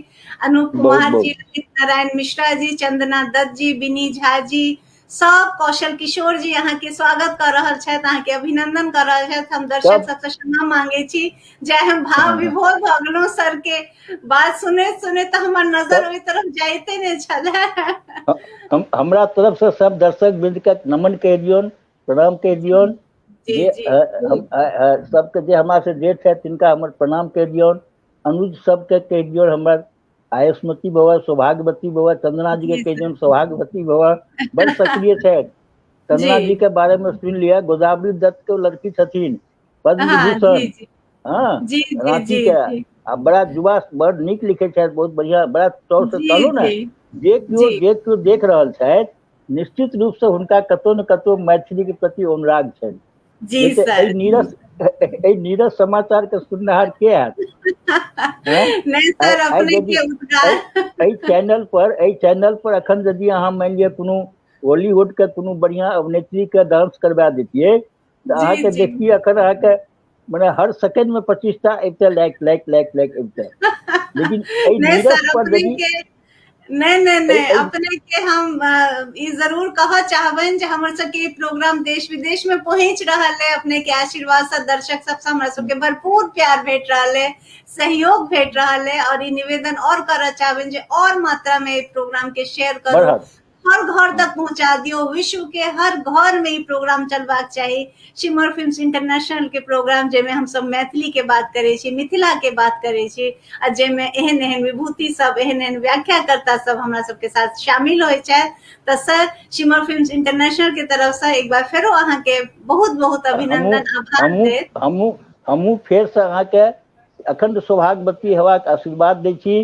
अनूप कुमार जी, ललित नारायण मिश्रा जी, चंदना दत्त जी, बिनी झा जी, सब कौशल किशोर जी अहाँके स्वागत कऽ रहल छथि, अहाँके अभिनंदन कऽ रहल छथि। हम दर्शक सबसँ क्षमा मांगे छी जे हम भाव विभोर भऽ गेलहुँ सर के बात सुनैत सुनैत, तऽ हमर नजर ओहि तरफ जाइते नहि छलै। हम हमरा तरफ से सब दर्शक वृंद के नमन कहि दियौन, प्रणाम कहि दियौन, जे सबके जे हमरा से जेठ छथि तिनका हमर प्रणाम कहि दियौन, अनुज सबके कहि दियौन हमर आयुष्मती भव, सौभाग्यवती भव, चंदना जी के कहि दियौन सौभाग्यवती भव, बड़ सक्रिय छथि। चंदना जी के बारे में सुनि लिअ, गोदावरी दत्त के लड़की छथिन, पद्म विभूषण, हँ, राँची के, आ बड़ा युवा, बड़ नीक लिखै छथि, बहुत बढ़िया, बड़ा तौर से कहलहुँ ने, जे केओ जे केओ देख रहल छथि निश्चित रूप से हुनका कतौ ने कतौ मैथिली के प्रति अनुराग छनि। जी सर। एहि नीरस एहि नीरस समाचार के सुननिहार के हैत? नहि सर, अपने के उद्गार एहि चैनल पर, एहि चैनल पर अखन यदि अहाँ मानि लिअ कोनो बॉलीवुड के कोनो बढ़िया अभिनेत्री के डांस करवा दैतियै तऽ अहाँके देखतियै अखन अहाँके मने हर सेकंड में 25 टा अबितै लाइक लाइक लाइक लाइक अबितै। लेकिन एहि नीरस पर यदि नहि नहि नहि, अपने के हम ई जरूर कहऽ चाहबनि जे हमर सबके ई प्रोग्राम देश विदेश में पहुंच रहल है अपने के आशीर्वाद से, दर्शक सबसे हमरा सबके भरपूर प्यार भेट रहल है, सहयोग भेट रहल है, और ई निवेदन और करऽ चाहबनि जे और मात्रा में ई प्रोग्राम के शेयर करू, हर घर तक पहुंचा दियो, विश्व के हर घर में ई प्रोग्राम चलबाक चाही। शिमर फिल्म्स इंटरनेशनल के प्रोग्राम जाहिमे हमसब मैथिली के बात करै छी, मिथिला के बात करै छी, आ जाहिमे एहन एहन विभूति सब, एहन एहन व्याख्याकर्ता सब हमरा सबके साथ शामिल होइ छथि। तऽ सर, शिमर फिल्म्स इंटरनेशनल के तरफ से एक बार फेरो अहाँके बहुत बहुत अभिनंदन, आभार देत। हमहूँ फेरसँ अहाँके अखंड सौभाग्यवती हेबाक आशीर्वाद दै छी।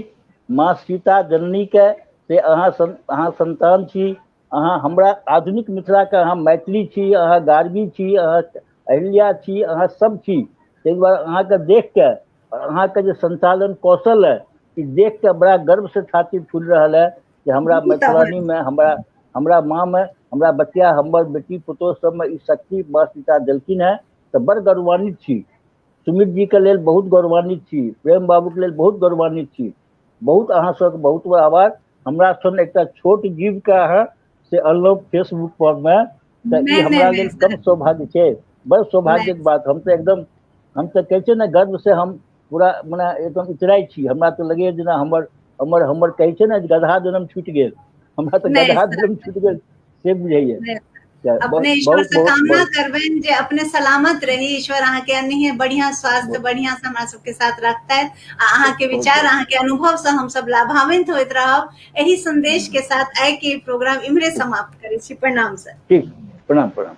माँ सीता जननीके से अहाँ अहाँ संतान छी, अहाँ हमरा आधुनिक मिथिलाके अहाँ मैथिली छी, अहाँ गार्गी छी, अहाँ अहिल्या छी, अहाँ सब छी। ताहि दुआरे अहाँके देखिके अहाँके जे संचालन कौशल अइ ई देख कऽ बड़ा गर्वसँ छाती फूलि रहल है जे हमरा मैथिलानीमे, हमरा हमरा माँमे, हमरा बचिया, हमर बेटी पुतोह सबमे ई शक्ति माँ सीता देलखिन हेँ, तऽ बड़ गौरवान्वित छी। सुमित जीके लेल बहुत गौरवान्वित छी, प्रेम बाबूके लेल बहुत गौरवान्वित छी। बहुत अहाँ सबके बहुत बहुत आभार। हमरा सन एकटा छोट जीवके अहाँ से अनलहुँ फेसबुक पर मे, तऽ ई हमरा लेल कम सौभाग्य छै, बड़ सौभाग्यक बात। हम तऽ एकदम, हम तऽ कहै छै ने, गर्व से हम पूरा मने एकदम इतराइ छी। हमरा तऽ लगैए जेना हमर हमर हमर कहै छै ने गदहा जन्म छूटि गेल, हमरा तऽ गदहा जन्म छूटि गेल से बुझाइए। अपने ईश्वर से कामना करबनि जे अपने सलामत रही, ईश्वर अहाँके एनाहिए बढ़िया स्वास्थ्य बढ़िया से हमरा सबके साथ रखतै आ अहाँके विचार अहाँके अनुभव से हम सब लाभान्वित होइत रहब। एहि संदेश के साथ आइ के प्रोग्राम इम्हरे समाप्त करै छी। प्रणाम सर। ठीक, प्रणाम प्रणाम।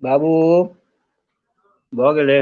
बाबू भऽ गेलै।